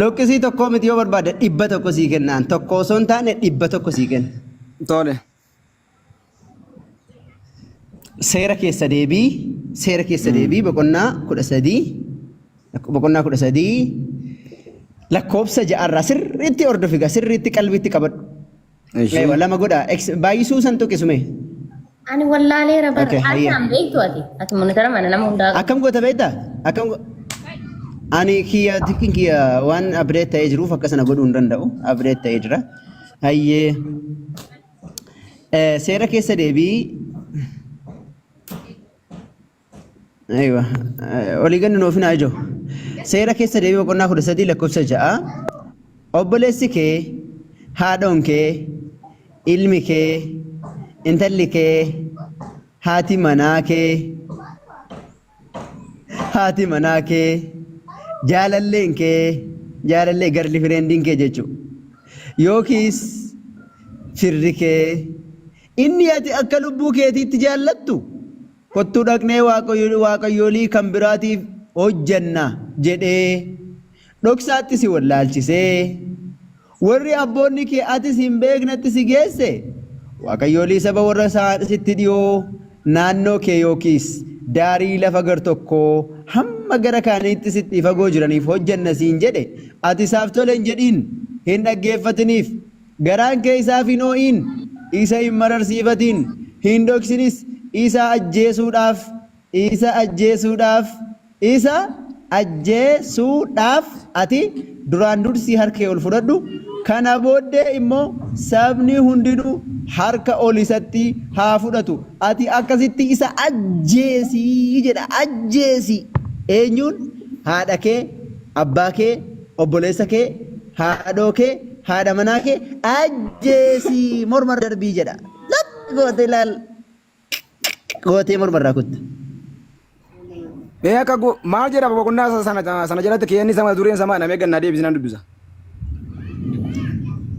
Luqqisii tokkoo miti yoo barbaade 100 sii kennaan tokko osoo hin taane 100 sii kenna. Tole. Seera keessa deebii seera keessa deebii boqonnaa 13 boqonnaa 13 lakkoofsa ja'arraa sirriitti hordofi gaa sirriitti qalbiitti qabadhu. Ishee. Eewa lama godha baay'isuu san tuqi sumee. Ani wallaaleera bara. Okay, Haati hayyee. an beektu ati. Ati monitara mana nama hundaa qabdu. Akkam goota beektaa? Akkam Ani kiyya tikkin kiyya waan update ta'ee jiruuf akka sana godhuu hin danda'u. Update ta'ee jira. Hayyee. Seera keessa deebii. Aywa. Olii ganni nuuf hin ijoo. Seera keessa deebii boqonnaa 13 lakkoofsa 6. Obboleessi kee, haadhoon kee, ilmi kee, intalli kee, haati manaa kee, haati manaa kee, jaalalleen kee, jaalallee garli fireendiin kee jechuudha. Yookiis firri kee, Inni ati akka lubbuu keetiitti jaallattu, Kottuu dhaqnee waaqayyolii kan biraatiif hojjenna jedhee dhoksaatti si wallaalchisee, warri abboonni kee atis hin beeknetti si geesse, waaqayyolii saba warra sitti dhiyoo naannoo kee yookiis daarii lafa gar tokkoo hamma gara kaaniitti sitti fagoo jiraniif hojjenna siin jedhe, ati isaaf tole hin jedhin, hin dhaggeeffatiniif. Garaan kee isaaf hin oo'in, isa hin mararsiifatin, hin dhoksinis, isa ajjeesuudhaaf, isa ajjeesuudhaaf, isa ajjeesuudhaaf ati duraan dursii harka kee ol fudhadhu, kana booddee immoo sabni hundinuu harka ol isatti haa fudhatu, ati akkasitti isa ajjeesi jedha, ajjeesi. Eenyuun? Haadha kee, abbaa kee, obboleessa kee, haadhoo kee, haadha manaa kee ajjeesi morma irra darbii jedha. Lap goote ilaal gootee morma irraa kutta. Mee akka maal jedha boqonnaa sana sana jalatti keeyyanni sama dureen sama namee gannaa deebisi nan dubbisa.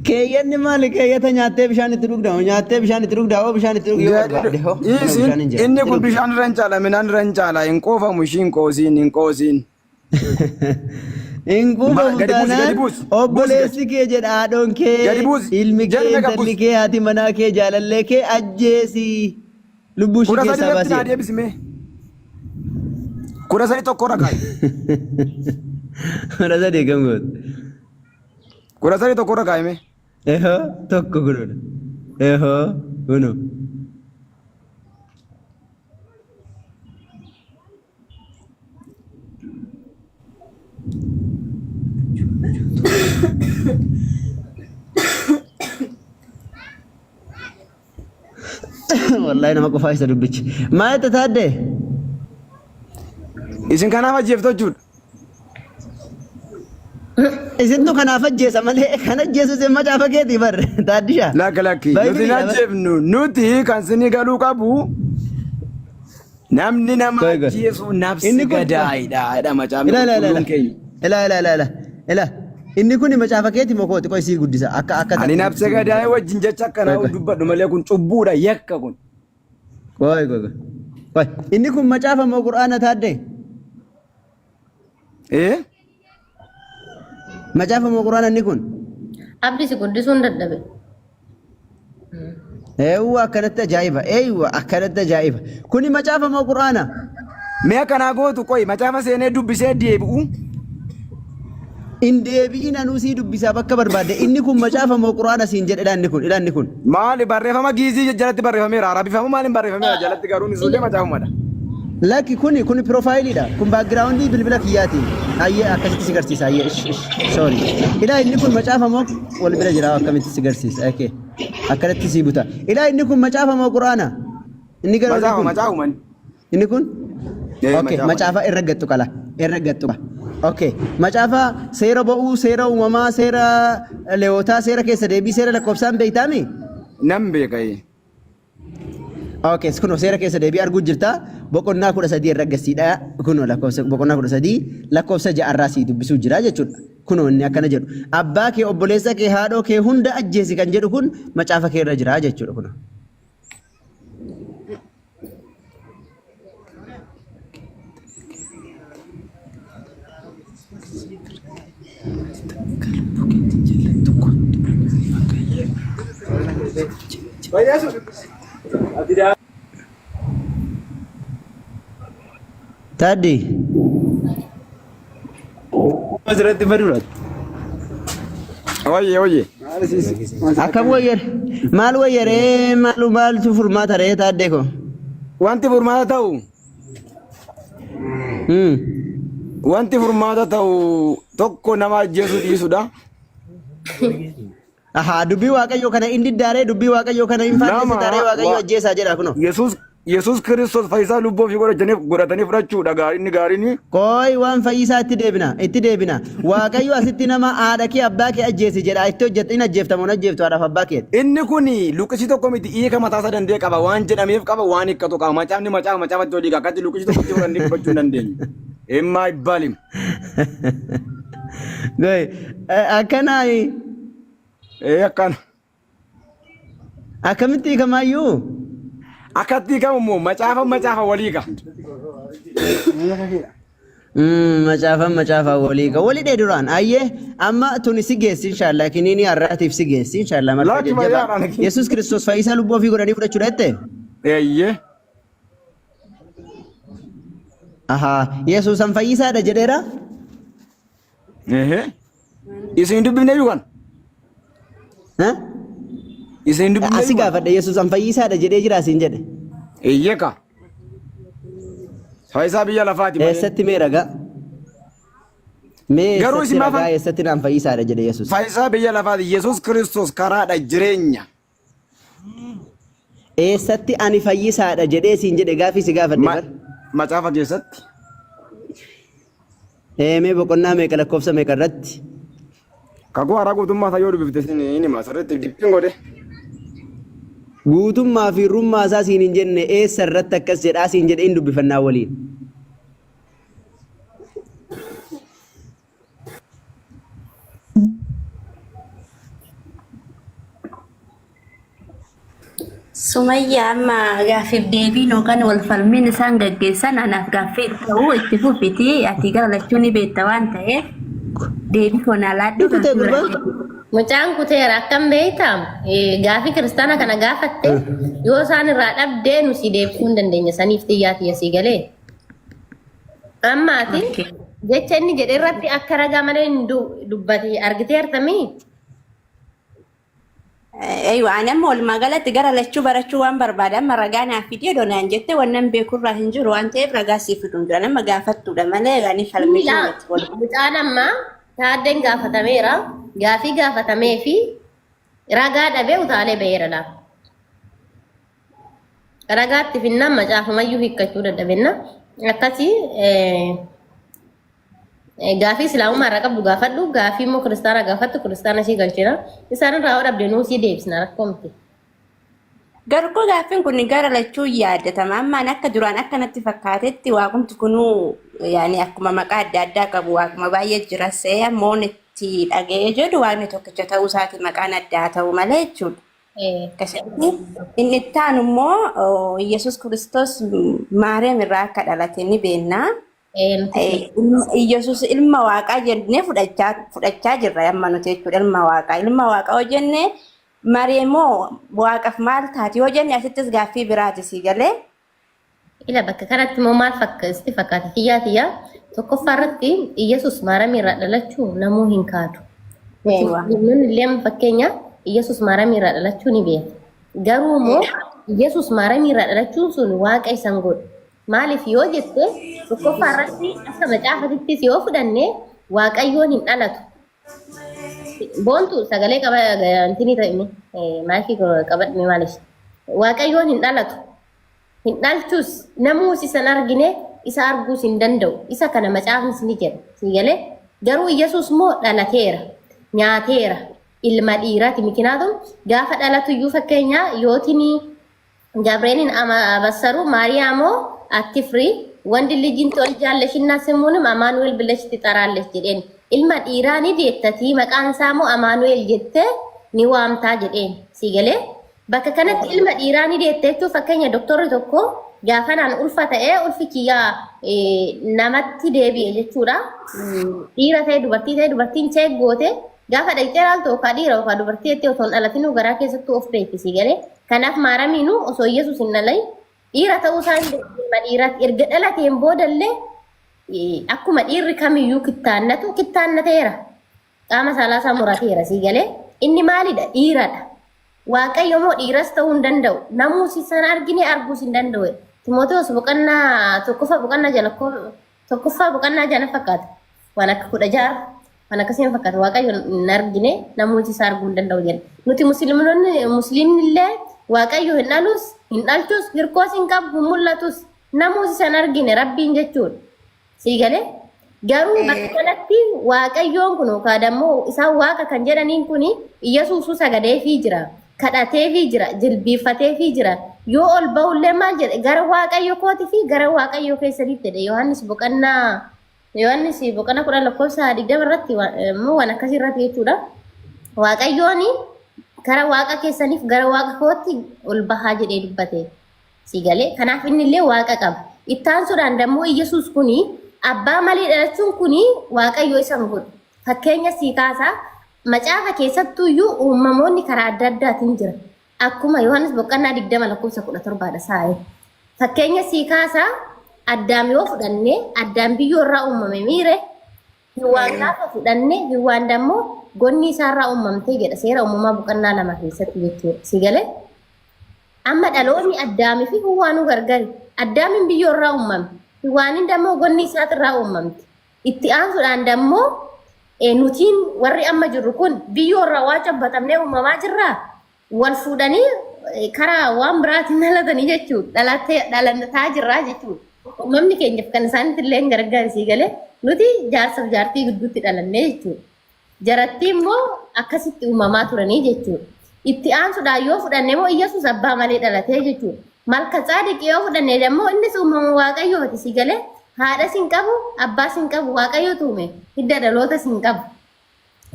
Keeyyanni maali keeyyata nyaattee bishaan itti dhugda hoo nyaattee bishaan itti dhugda hoo bishaan itti dhugi yoo barbaadde hoo mana Dhiisi bishaan hin jira inni itti kun dhugi. bishaan irra hin caala midhaan irra hin caala hin quufamu ishii hin qoosiin hin qoosiin. Hin quufamu Gadi buusi, gadi taanaan buusi. Buusi gadi. obboleessi kee jedha haadhoon kee, Gadi buusi. ilmi kee, Jedhi meeqa intalli buusi. kee, haati manaa kee, jaalallee kee ajjeesi. Lubbuu ishii 13 keessaa irratti baasi naa jedha. deebisi mee. 13 tokko irra kaa'i. 13 kam goota? 13 tokko irra kaa'i mee. Ehoo tokko kunuudha. Ehoo kunu. Wallahi nama qofaa isa dubbichi. Maal itti taaddee? Isin kanaaf ajjeeftu jechuudha. Isintu kanaaf ajjeesa malee kan ajjeesu isin macaafa keetii bar taaddisha. Lakki lakki nuti hin Baay'ee bar. ajjeefnu nuti kan sinii galuu qabu Namni nama Qoy qoy. ajjeesu nafsi Inni kun gadaayidha jedha macaafni ila ila ila qulqulluun keenya. ila ila ila ila ila inni kun macaafa keeti moo kooti qoy sii guddisa akka akka Ani takka nafse sii guddisa. gadaayee wajjin jecha akkanaa Qoy qoy dubbadhu malee kun cubbuudha yakka kun. qoy qoy qoy qoy inni kun macaafa moo qur'aana taaddee Ee? Macaafa moo quraana inni kun? Abdi si guddisuun dadhabe. Eewwa akkanatti ajaa'iba. Eewwa akkanatti ajaa'iba. Kuni macaafa moo quraana? Mee akkanaa gootu qoyi macaafa seenee dubbisee deebi'u. In deebi'in anuu sii dubbisaa bakka barbaadde. Inni kun macaafa moo quraana siin jedhe ilaa inni kun ilaa inni kun. Maali barreeffama giizii jalatti barreeffameera arabifama maaliin barreeffameera jalatti garuu inni sullee macaafumadha. Lakki kuni kuni piroofaayiliidha. Kun baakgiraawundii bilbila kiyyaati. Ayyee akkasitti si garsiisa. Ayyee ish ish sorry. Ilaa inni kun macaafa moo wal bira jira akkamitti si garsiisa. Okay. Akkanatti si buta. Ilaa inni kun macaafa moo quraana? Inni gara olii Macaafa kun. macaafuman. Inni kun? Ee, Okay. macaafa. Macaafa irra gattu qala. Irra gattu qala. Okay. Macaafa seera ba'uu, seera uumamaa, seera leewotaa, seera keessa deebii, seera lakkoofsaan beektaami? Nan beeka. ee. Okay, kunoo seera keessa deebii arguu jirta. Boqonnaa 13 irra gasiidha. Kunoo lakkoofsa boqonnaa 13 lakkoofsa ja'arraa sii dubbisuu jira jechuudha. Kunoo inni akkana jedhu. Abbaa kee, obboleessa kee, haadhoo kee hunda ajjeesi kan jedhu kun macaafa kee irra jira jechuudha kunoo. Taaddi. Asirratti baduudha. Oye oye. Akkam wayyare? Maal wayyaree maalu maaltu furmaata ree taaddee koo? Wanti furmaata ta'u wanti furmaata ta'u tokko nama ajjeesuu dhiisudha. Ahaa dubbii waaqayyoo kana hin diddaaree dubbii waaqayyoo kana hin Lama faallessitaree waaqayyo ajjeesaa jedha kunoo. Yesuus Yesuus Kiristoos fayyisaa lubbuu ofii godhatanii fudhachuudha inni gaariin. Qooyi waan fayyisaa itti deebina itti deebina waaqayyo asitti nama haadha kee abbaa kee ajjeesi jedha itti hojjetta hin ajjeeftamu hin ajjeeftu haadhaaf abbaa kee. Inni kun luqqisii tokko miti hiika mataa isaa danda'e qaba waan jedhameef qaba waan hiikkatu qaba macaafni macaafa macaafatti olii akkatti luqqisii tokkotti fudhannee dubbachuu hin dandeenyu. Himmaa ibbaalim. Goy akkanaa Ee akkana. Akkamitti hiikamaayyuu? Akkatti hiikamu immoo macaafa macaafa walii ka. Macaafan macaafaan walii ka. Walii dhee duraan. Ayyee amma tuni si geessi inshallah kiniini har'aatiif si geessi inshallah marfa Laakki jajjabaa. fayyaadhaan. Yesuus Kiristoos fayyisaa lubbuu ofii godhanii fudhachuudha jette? Eeyyee. Ahaa Yesuusan fayyisaadha jedheera? Ehe. Isin hin dubbifne iyyuu kan. Eh? Isin hin dubbifne Asi iyyuu kan. gaafadhe Yesuusan fayyisaadha jedhee jira asiin jedhe. Eeyyee ka. Fayyisaa biyya lafaati malee. Eessatti mee ragaa? Mee Garuu eessatti isin maaf ragaa eessatti naan fayyisaadha jedhe Yesuus? Fayyisaa biyya lafaati. Yesuus Kiristoos karaadha jireenya. Eessatti ani fayyisaadha jedhee siin jedhe gaafii si gaafadhe bar. Macaafa keessatti. Ee mee boqonnaa meeqa lakkoofsa meeqa irratti? Kakuu haaraa guutummaa isaa yoo dubbifte sin hin hima sirriitti dippiin godhe. Guutummaa fi rummaa isaa siin hin jenne eessa irratti akkas jedhaa siin jedhe hin dubbifannaa waliin. Sumayyaa amma gaaffiif deebiin yookaan wal falmiin isaan gaggeessan anaaf gaaffii ta'uu itti fufiti ati gara lachuu ni beekta waan ta'eef deebii koo naa laadhu Ni kutee gaaffii biraa gurbaan? deebi'u. Mucaan kuteera akkam beektaa? Gaafii kiristaana kana gaafatte yoo isaan irraa dhabdee nu si deebisuu hin dandeenya saniif xiyyaa tiyya sii galee. Amma ati Okay. jecha inni jedhe irratti akka ragaa malee hin dubbate argiteertamii? Eeywa ani amma walumaa galatti gara lachuu barachuu waan barbaada amma ragaa naaf fidee odoo naan jette wannan beekurraa hin jiru waan ta'eef ragaa siif fidu hin jiru. Ani amma gaafattuudha malee ani falmituu Laa, miti. Walumaa mucaan amma taaddeen gaafatameera. Gaafii gaafatamee fi ragaa dhabee utaalee ba'eera laa. Ragaatti finnaan macaafumayyuu hiikkachuu dadhabenna. Akkasii gaafii islaamummaa irraa qabdu gaafadhu, gaafii immoo kiristaanaa gaafattu kiristaana ishii galchina. Isaan irraa yoo dhabde nuu sii deebisna rakkoo miti. Garuu gaaffiin kun gara lachuu yaadatama. Ammaan akka duraan akka natti fakkaatetti waaqumti kunuu yaani akkuma maqaa adda addaa qabu waaquma baay'ee jira see ammoo itti dhaga'ee jedhu waaqni tokkicha ta'uu isaati maqaan addaa ta'u malee jechuudha. Akkasitti inni itti aanu immoo Yesuus Kiristoos Maariyaam irraa akka dhalate ni beekna. Yesuus ilma waaqaa jennee fudhachaa fudhachaa jirra amma nuti jechuudha ilma waaqaa. Ilma waaqaa yoo jenne Maariyaam waaqaaf maal taati yoo jenne asittis gaaffii biraati sii galee. Ila bakka kanatti immoo maal sitti fakkaata tiyyaa tiyyaa tokkoffaa irratti Iyyasuus maaramii irraa dhalachuu namuu hin kaadu. Nuti Eewa. musliimonni illee amma fakkeenya Iyyasuus maaramii irraa dhalachuu ni beekna. Garuu immoo Iyyasuus maaramii irraa dhalachuun sun waaqa isa hin godhu. Maaliif yoo jette tokkoffaa irratti akka macaafatittis yoo fudhanne waaqayyoon hin dhalatu. Boontu sagalee qaba intinii ta'e maayikii qabadhime maaliif? Waaqayyoon hin dhalatu. Hin dhalchus, namuus isa hin argine, isa arguus hin danda'u. Isa kana macaafnis ni jedha. Sii galee? Garuu Iyyasuus immoo dhalateera, nyaateera, ilma dhiiraati. Mikinaatum gaafa dhalatu iyyuu fakkeenyaa yootinii Gabrielin abassaru Maariyaamoo attifri wandi lijin toljaalleshinna simuunim Amaanu'el bilesh tixaraallesh jedheen. Ilma dhiiraa ni deettatii maqaan isaa immoo Amaanu'el jettee ni waamtaa jedheen. Sii galee? Bakka kanatti ilma dhiiraa ni deette jechuun fakkeenya doktorri tokko gaafanaan ulfa ta'ee ulfi kiyyaa namatti deebi'e jechuudha. Dhiira ta'e dubartii ta'e dubartiin cheek goote gaafa dhaqxee ilaaltu yookaan dhiira yookaan dubartii jettee osoo hin dhalatinuu garaa keessattuu of beekti sii galee. Kanaaf maaramiinuu osoo Yesuus hin dhalin dhiira ta'uu isaa hin beekti ilma dhiiraatti erga dhalateen boodallee akkuma dhiirri kamiyyuu kittaannatu kittaannateera. Qaama saalaa isaa murateera sii galee. Inni maalidha? Dhiiradha. Waaqayyo immoo dhiiras ta'uu hin danda'u. Namuus isaan argine arguus hin danda'u. Timotewoos boqonnaa tokkoffaa boqonnaa jala tokkoffaa boqonnaa jala fakkaata. Waan akka 16 waan akkasii hin fakkaata. Waaqayyo hin argine namuus isa arguu hin danda'u jedha. Nuti musliimonni musliimni illee Waaqayyo hin dhalus hin dhalchus hirkoos hin qabu hin mul'atus namuus isa hin argine rabbiin jechuudha. Sii galee? Garuu bakka kanatti Waaqayyoon kun yookaan ammoo isaan Waaqa kan jedhaniin kun Iyyasuusuu sagadeefii jira, kadhateefii jira, jilbiiffateefii jira. Yoo ol ba'ullee maal jedhe gara Waaqayyo kootii fi gara Waaqayyo keessanitti jedhe Yohaannis boqonnaa Yohaannis boqonnaa 10 lakkoofsa 20 irratti immoo waan akkasii irratti jechuudha. Waaqayyoon Gara waaqa keessaniif gara waaqa kootti ol bahaa jedhee dubbate. Si galee kanaaf inni illee waaqa qaba. Itti aansuudhaan dammoo Iyyasuus kuni abbaa malee dhalachuun kuni waaqayyo isa hin godhu. Fakkeenya sii kaasaa macaafa keessattuuyyuu uumamoonni karaa adda addaatiin jira. Akkuma Yohaannis boqonnaa 20 lakkoofsa 17 dha saa'e. Fakkeenya sii kaasaa Addaam yoo fudhanne Addaam biyyoo irraa uumame miire Hiwwaan gaafa fudhanne Hiwwaan dammoo gonni isaarraa uumamte jedha seera uumamaa boqonnaa 2 keessatti jechuudha. Si galee? Amma dhaloonni Addaamii fi Hiwwaanuu gargari. Addaamiin biyyoo irraa uumame. Hiwwaaniin dammoo gonni isaatirraa uumamte. Itti aansuudhaan dammoo nutiin warri amma jirru kun biyyoo irraa waa cabbatamnee uumamaa jirraa? Wal fuudhanii karaa waan biraatiin dhalatanii jechuudha. Dhalataa jirraa jechuudha. Uumamni keenyaaf kan isaanitti illee hin gargaari sii galee nuti jaarsaaf jaartii gidduutti dhalannee jechuudha. Jarattii immoo akkasitti uumamaa turanii jechuudha. Itti aansuudhaan yoo fudhanne immoo Iyyasuus abbaa malee dhalatee jechuudha. Malka Tsaadiq yoo fudhanne immoo innis uumama Waaqayyooti si galee haadhas hin qabu abbaas hin qabu Waaqayyotu uume hidda dhalootas hin qabu.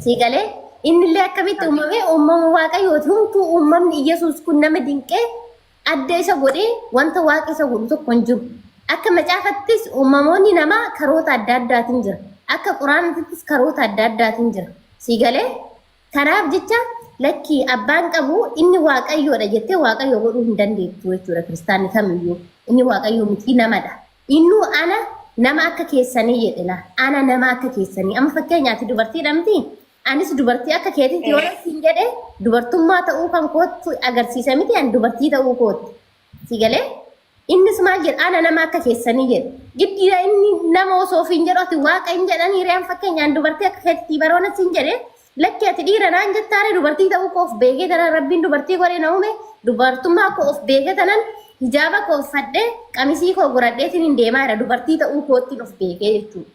Si galee innillee akkamitti uumame uumama Waaqayyooti humtuu uumamni Iyyasuus kun nama dinqee adda isa godhee wanta Waaqa isa godhu tokko hin jiru. Akka macaafattis uumamoonni namaa karoota adda addaatiin jira. Akka quraanatittis karoota adda addaatiin jira. Si galee kanaaf jecha lakkii abbaan qabu inni Waaqayyoodha jettee Waaqayyo godhuu hin dandeettu jechuudha kiristaanni kamiyyuu. Inni Waaqayyo miti namadha. Innuu ana nama akka keessanii jedhe laa. Ana nama akka keessanii. Amma fakkeenya ati dubartiidha miti? Anis dubartii akka keetitti yoo siin jedhe dubartummaa ta'uu kan kootti agarsiisa miti ani dubartii ta'uu kootti. Si galee? Innis maal jedha ana nama akka keessanii jedhe. Giddiidha inni nama osoo ofiin jedhu ati waaqa hin jedhanii re'an fakkeenyaan dubartii akka keetitti baroona siin jedhe lakki ati dhiira naan jettaare dubartii ta'uu koo of beekee tanan rabbiin dubartii godhee na uume dubartummaa koo of beekee tanan hijaaba koo uffadhee qamisii koo godhadheetiin hin deemaa jira dubartii ta'uu koottiin of beekee jechuudha.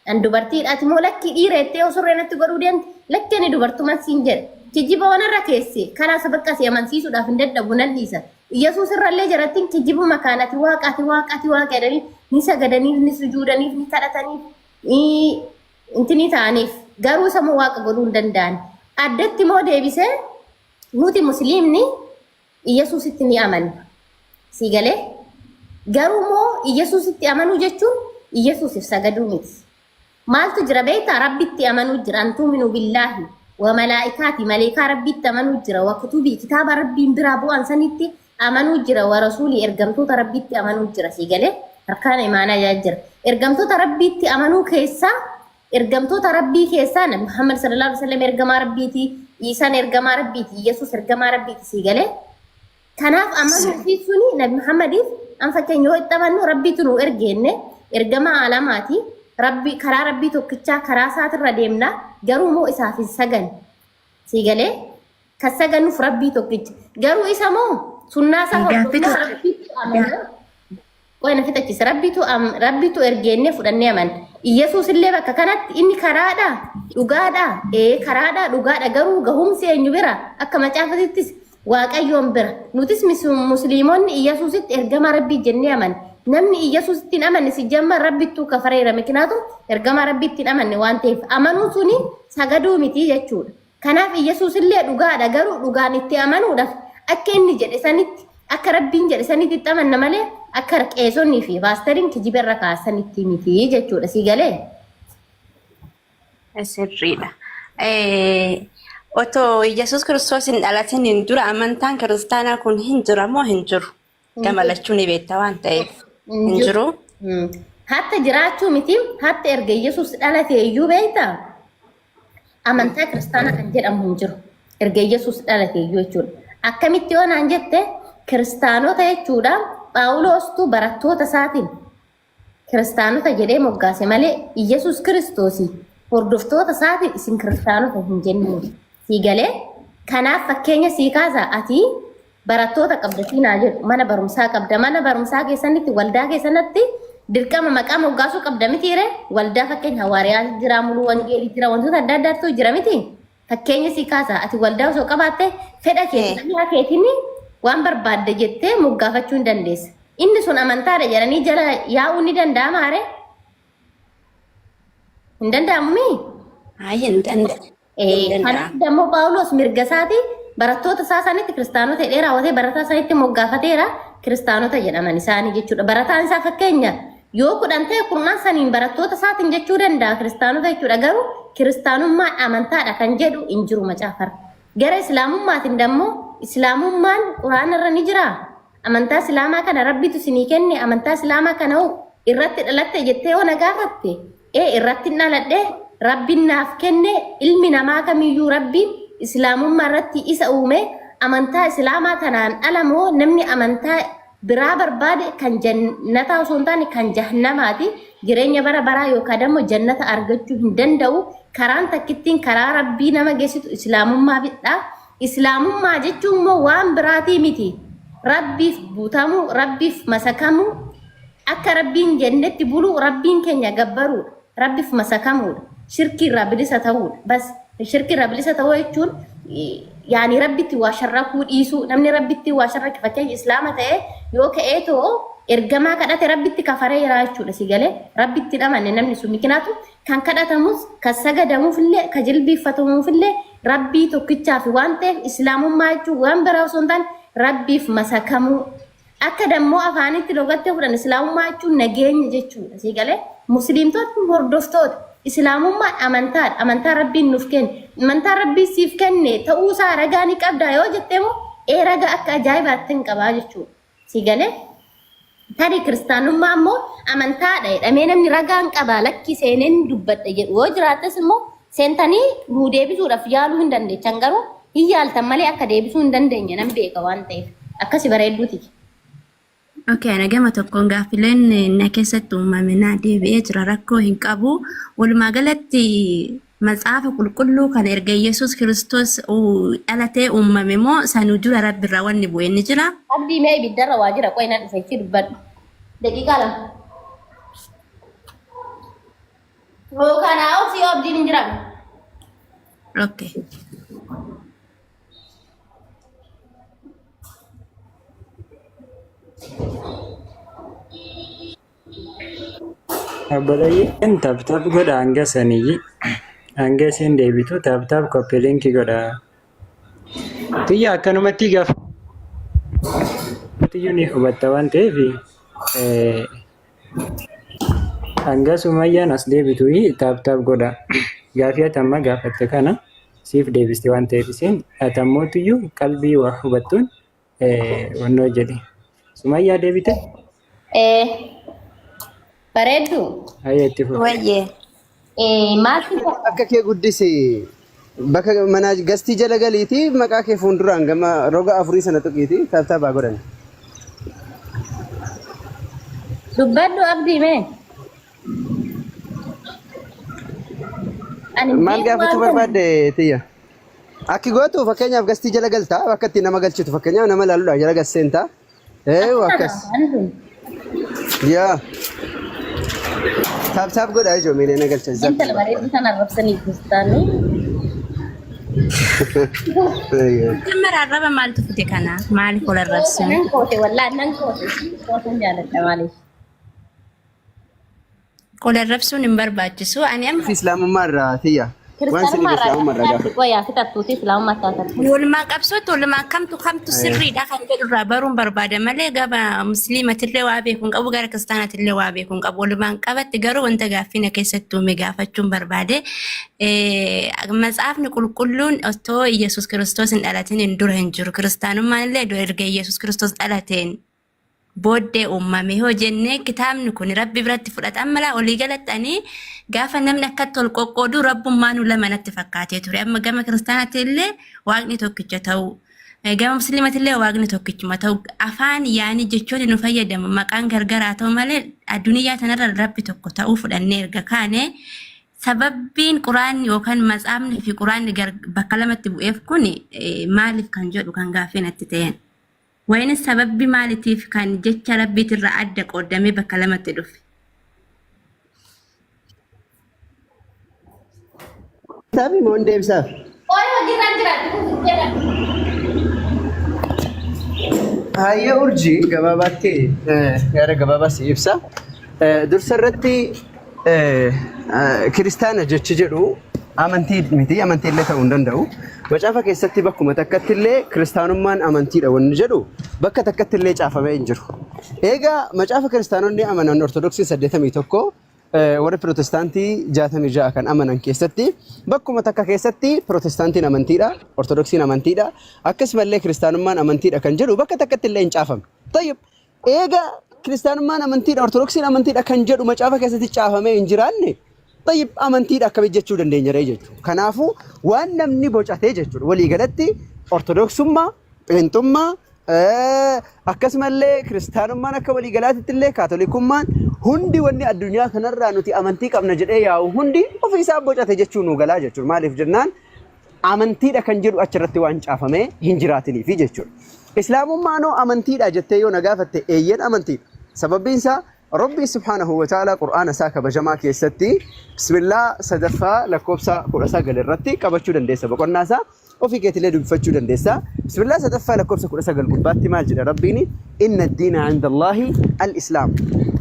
An dubartiidha ati moo lakkii dhiira jettee osoo surree natti godhuu deemte lakki ani dubartuman siin jedhe. Kijiba wanarra keesse karaa sabakka si amansiisuudhaaf hin dadhabu nan dhiisa. Yesuus irrallee jarattiin kijibuma kaan ati waaqa ati waaqa ati waaqa jedhanii ni sagadaniif ni sujuudaniif ni kadhataniif ni intinii ta'aniif garuu isa moo waaqa godhuu hin danda'an. Addatti moo deebisee nuti musliimni Iyyasuusitti ni amanna. Sii galee? Garuu moo Iyyasuusitti amanuu jechuun Iyyasuusif sagaduu miti. Maaltu jira beektaa? Rabbitti amanuu jira. An tuuminu billaahi wa malaa'ikaati maleekaa Rabbitti amanuu jira. Wa kutubii kitaaba Rabbiin biraa bu'an sanitti amanuu jira. Wa rasuulii ergamtoota Rabbitti amanuu jira. Sii galee? Arkaana imaanaa jaa jira. Ergamtoota Rabbiitti amanuu keessaa Ergamtoota Rabbii keessaa Nabi Muhammad sallallahu alaihi wasallam ergamaa Rabbiiti, Iisaan ergamaa Rabbiiti, Yesuus ergamaa Rabbiiti sii galee. Kanaaf amanuu fi suni Nabi Muhammadiif an fakkeenya yoo itti amannu Rabbiitu nu ergeenne ergamaa alamaati. Rabbi karaa Rabbii tokkichaa karaa isaatirra deemna garuu immoo isaaf hin saganne. Sii galee kan sagannuuf Rabbii tokkicha. Garuu isa moo sunnaa isaa Gaaffii hordofnaa tokko. Rabbiitti amanna. Qoy na fixachise. Rabbitu am Rabbitu ergeennee fudhannee amanna. Iyyasuus illee bakka kanatti inni karaadha, dhugaadha, ee karaadha, dhugaadha garuu gahumsi eenyu bira? Akka macaafatittis Waaqayyoon bira. Nutis musliimonni Iyyasuusitti ergamaa Rabbii jennee amanna. Namni Iyyasuusitti hin amanne sijjamma Rabbittuu kafareera mikinaatu ergamaa Rabbiitti hin amanne waan ta'eef amanuun suni sagaduu miti jechuudha. Kanaaf Iyyasuus illee dhugaadha garuu dhugaan itti amanuudhaaf akka inni jedhe sanitti akka Rabbiin jedhe sanitti itti amanna malee akka qeesonni fi paastariin kijiba irra kaasanitti miti jechuudha sii galee. Sirriidha. Otoo Iyyasuus Kiristoos hin dhalatiniin dura amantaan kiristaanaa kun hin jira moo hin jiru? Hin Gama jiru. lachuu ni beekta waan ta'eef. Hin Hin jiru. jiru. Hatta jiraachuu miti hatta erga Iyyasuus dhalate iyyuu beektaa? Amantaa kiristaanaa kan jedhamu hin jiru. Erga Yesuus dhalate iyyuu jechuudha. Akkamitti yoo naan jette kiristaanota jechuudha Phaawuloostuu barattoota isaatiin kiristaanota jedhee moggaase malee Yesuus kiristoosii hordoftoota isaatiin isin kiristaanota hin jennee. Sii galee kanaaf fakkeenya sii kaasa ati Barattoota qabda siin haa jedhu mana barumsaa qabda mana barumsaa keessanitti waldaa keessanitti dirqama maqaa moggaasuu qabda miti ree waldaa fakkeenya hawaariyaa jira muluu wangeelii jira wantoota adda addaatu jira miti fakkeenya sii kaasa ati waldaa osoo qabaatte fedha keetiin xiyyaa keetiin waan barbaadde jettee moggaafachuu hin dandeessa inni sun amantaadha jedhanii jala yaa'uu ni danda'ama ree hin danda'amu mii? Ayi hin danda'amu. Hin Kanaaf danda'amu. dammoo Phaawulos mirga isaati Barattoota isaa sanitti kiristaanota jedhee raawwatee barataa sanitti moggaafateera kiristaanota jedhaman isaanii jechuudha. Barataan isaa fakkeenya yoo 10 ta'e kurnan saniin barattoota isaatiin jechuu danda'a kiristaanota jechuudha. Garuu kiristaanummaan amantaadha kan jedhu hin jiru macaafarra. Gara islaamummaatiin dammoo islaamummaan quraanarra ni jiraa? Amantaa Islaamaa kana Rabbitu isinii kenne, amantaa Islaamaa kana hoo irratti dhalatte jettee yoo na gaafatte, ee irrattin dhaladhe, Rabbin naaf kenne, ilmi namaa kamiyyuu Rabbiin Islaamummaa irratti isa uume, amantaa Islaamaa tanaan ala moo namni amantaa biraa barbaade kan jannataa osoo hin taane kan jahannamaati, jireenya bara baraa yookaan dammoo jannata argachuu hin danda'u, karaan takkittiin karaa Rabbii nama geessitu Islaamummaafidha. Islaamummaa jechuun immoo waan biraatii miti. Rabbiif butamuu, Rabbiif masakamuu, akka Rabbiin jennetti buluu, Rabbiin keenya gabbaruudha. Rabbiif masakamuudha. Shirkii irraa bilisa ta'uudha. Bas shirkii irraa bilisa ta'uu jechuun yaani Rabbitti waa sharrakuu dhiisuu. Namni Rabbitti waa sharrake fakkeenya Islaama ta'ee yoo ka'ee too ergamaa kadhate Rabbitti kafaree jira jechuudha si galee Rabbitti hin amanne namni sun mikinaatu Kan kadhatamus, kan sagadamuufillee, ka jilbiiffatamuufillee Rabbii tokkichaafi waan ta'eef Islaamummaa jechuun waan biraa osoo hin taane Rabbiif masakamuu. Akka dammoo afaanitti logattee fudhan Islaamummaa jechuun nageenya jechuudha. Sii galee? Musliimtotni hordoftoota. Islaamummaan amantaadha. Amantaa Rabbiin nuuf kenne. Amantaa Rabbiin siif kenne ta'uusaa ragaa ni qabdaa yoo jette immoo ee ragaa akka ajaa'ibaatti hin qabaa jechuudha. Si galee? Tarii kiristaanummaa immoo amantaadha jedhamee namni ragaan qaba lakki seeneen dubbadha jedhu yoo jiraates immoo seentanii nuu deebisuudhaaf yaaluu hin dandeechan garuu hin yaaltan malee akka deebisuu hin dandeenye nan beeka waan ta'eef akkasi bareedduuti. Okay, ana gama tokkoon gaaffileen na keessatti uumame naa deebi'ee jira rakkoo hin qabu. Walumaa galatti Matsaafa qulqulluu kana erga Yesuus Kiristoos dhalatee uummame moo sanuu dura Rabbi irraa wanni bu'e ni jira? Abdii mee ibiddarra waa jira qoy nan dhufa ichi dubbadhu. Daqiiqaa 2. Yookaan haa obsi yoo abdiin hin jiraanne. Okay. Obboleeyyiin tap tap godha hanga saniyyi hanga isin deebitu tap tap copy link godha. Tiyya akkanumatti gaafa tiyyuu ni hubatta waan ta'eef hanga sumayyaan as deebitu tap tap godha. Gaafii ati amma gaafatte kana siif deebiste waan ta'eef isin ati ammoo tiyyuu qalbii waa hubattuun wannoo jedhe. Sumayyaa deebite? Ee bareeddu. Hayya itti fufi. Wayyee. Ee maaltu Akka kee guddisi. Bakka manaa gastii jala galiiti maqaa kee fuulduraan gama roga afurii sana tuqiiti taabtaabaa godhan. Dubbadhu abdii mee. Ani Maal beeku gaafachuu waan kana. barbaadde tiyya? Akki gootu fakkeenyaaf gastii jala galta bakka itti nama galchitu fakkeenyaaf nama ilaaluudha jala gas seentaa. Eewu akkas. Yaa. Taap taap godhaa ijoo miilee na galcha. Intala bareedduu sana arrabsanii kiristaanni. Jemmara arraba maaltu fide kana? Maaliif wal arrabsuun? Nan koote wallaahi nan koote. Kooteen jaaladha maaliif. Wal arrabsuun hin barbaachisu. Ani amma Islaamummaa irraa tiyya. Waan si dhibe Kiristaanummaa irraa islaamummaa irraa gaafadhu. qoyaa fixattuuti islaamummaa taatan. walumaa qabsootti walumaa kamtu kamtu sirriidha kan jedhu irraa baruun barbaada malee gama musliimatillee waa beeku hin qabu gara kiristaanatillee waa beeku hin qabu. Walumaan qabatti garuu wanta gaaffii na keessatti uume gaafachuun barbaade. Matsaafni qulqulluun otoo Iyyasuus Kiristoos hin dhalatin hin dura hin jiru. Kiristaanummaan illee erga Iyyasuus Kiristoos dhalateen booddee uummame yoo jenne kitaabni kun rabbi biratti fudhata. Amma laa olii galatti ani gaafa namni akkatti ol qoqqoodu rabbummaanuu lama natti fakkaatee ture. Amma gama kiristaanaatti illee waaqni tokkicha ta'u gama musliimatti illee waaqni tokkichuma ta'u afaan yaani jechoonni nu fayyadamu maqaan gargaraa ta'u malee addunyaa tanarra rabbi tokko ta'uu fudhannee erga kaane sababbiin quraanni yookaan matsaafni fi quraanni bakka lamatti bu'eef kun maaliif kan jedhu kan gaaffii natti ta'een. Wayinis sababbi maalitiif kan jecha Rabbiitirraa adda qooddamee bakka lamatti dhufe? Taafi moo hin deebisaaf? Qoy hojiirra jira jedha. Hayyee urjii gabaabaatti yaada gabaabaa si ibsa. Dursa irratti kiristaana jechi jedhu Amantii miti, amantii illee ta'uu hin danda'u. Macaafa keessatti bakkuma takkatti illee kiristaanummaan amantiidha wanni jedhu bakka takkatti illee caafamee hin jiru. Egaa macaafa kiristaanonni amanan Ortodoksii 81 warri Pirootestaantii 66 kan amanan keessatti bakkuma takka keessatti Pirootestaantiin amantiidha, Ortodoksiin amantiidha, akkasumallee kiristaanummaan amantiidha kan jedhu bakka takkatti illee hin caafamne. Tayyib, eega kiristaanummaan amantiidha, Ortodoksiin amantiidha kan jedhu macaafa keessatti caafamee hin jiraanne, tayyib amantiidha akkamitti jechuu dandeenya ree jechuudha. Kanaafuu waan namni bocatee jechuudha. Waliigalatti Ortodoksummaa, Pheenxummaa, Akkasumallee kiristaanummaan akka waliigalaatitti illee kaatolikummaan hundi wanni addunyaa kanarraa nuti amantii qabna jedhee yaa'u hundi ofii isaa bocate jechuu nu galaa jechuudha. Maaliif jennaan amantiidha kan jedhu achirratti waan caafamee hin jiraatiniifi jechuudha. Islaamummaanoo amantiidha jettee yoo na gaafatte eeyyeen amantiidha. Sababbiin isaa Rabbii subhaanahu wa ta'ala Qur'aana isaa kabajamaa keessatti bismillaa sadaffaa lakkoofsa 19 irratti qabachuu dandeessa boqonnaa isaa. Ofii keetillee dubbifachuu dandeessa. Bismillah sadaffaa lakkoofsa 19 gubbaatti maal jedha Rabbiin? Inna diina indallaahi al-islaam.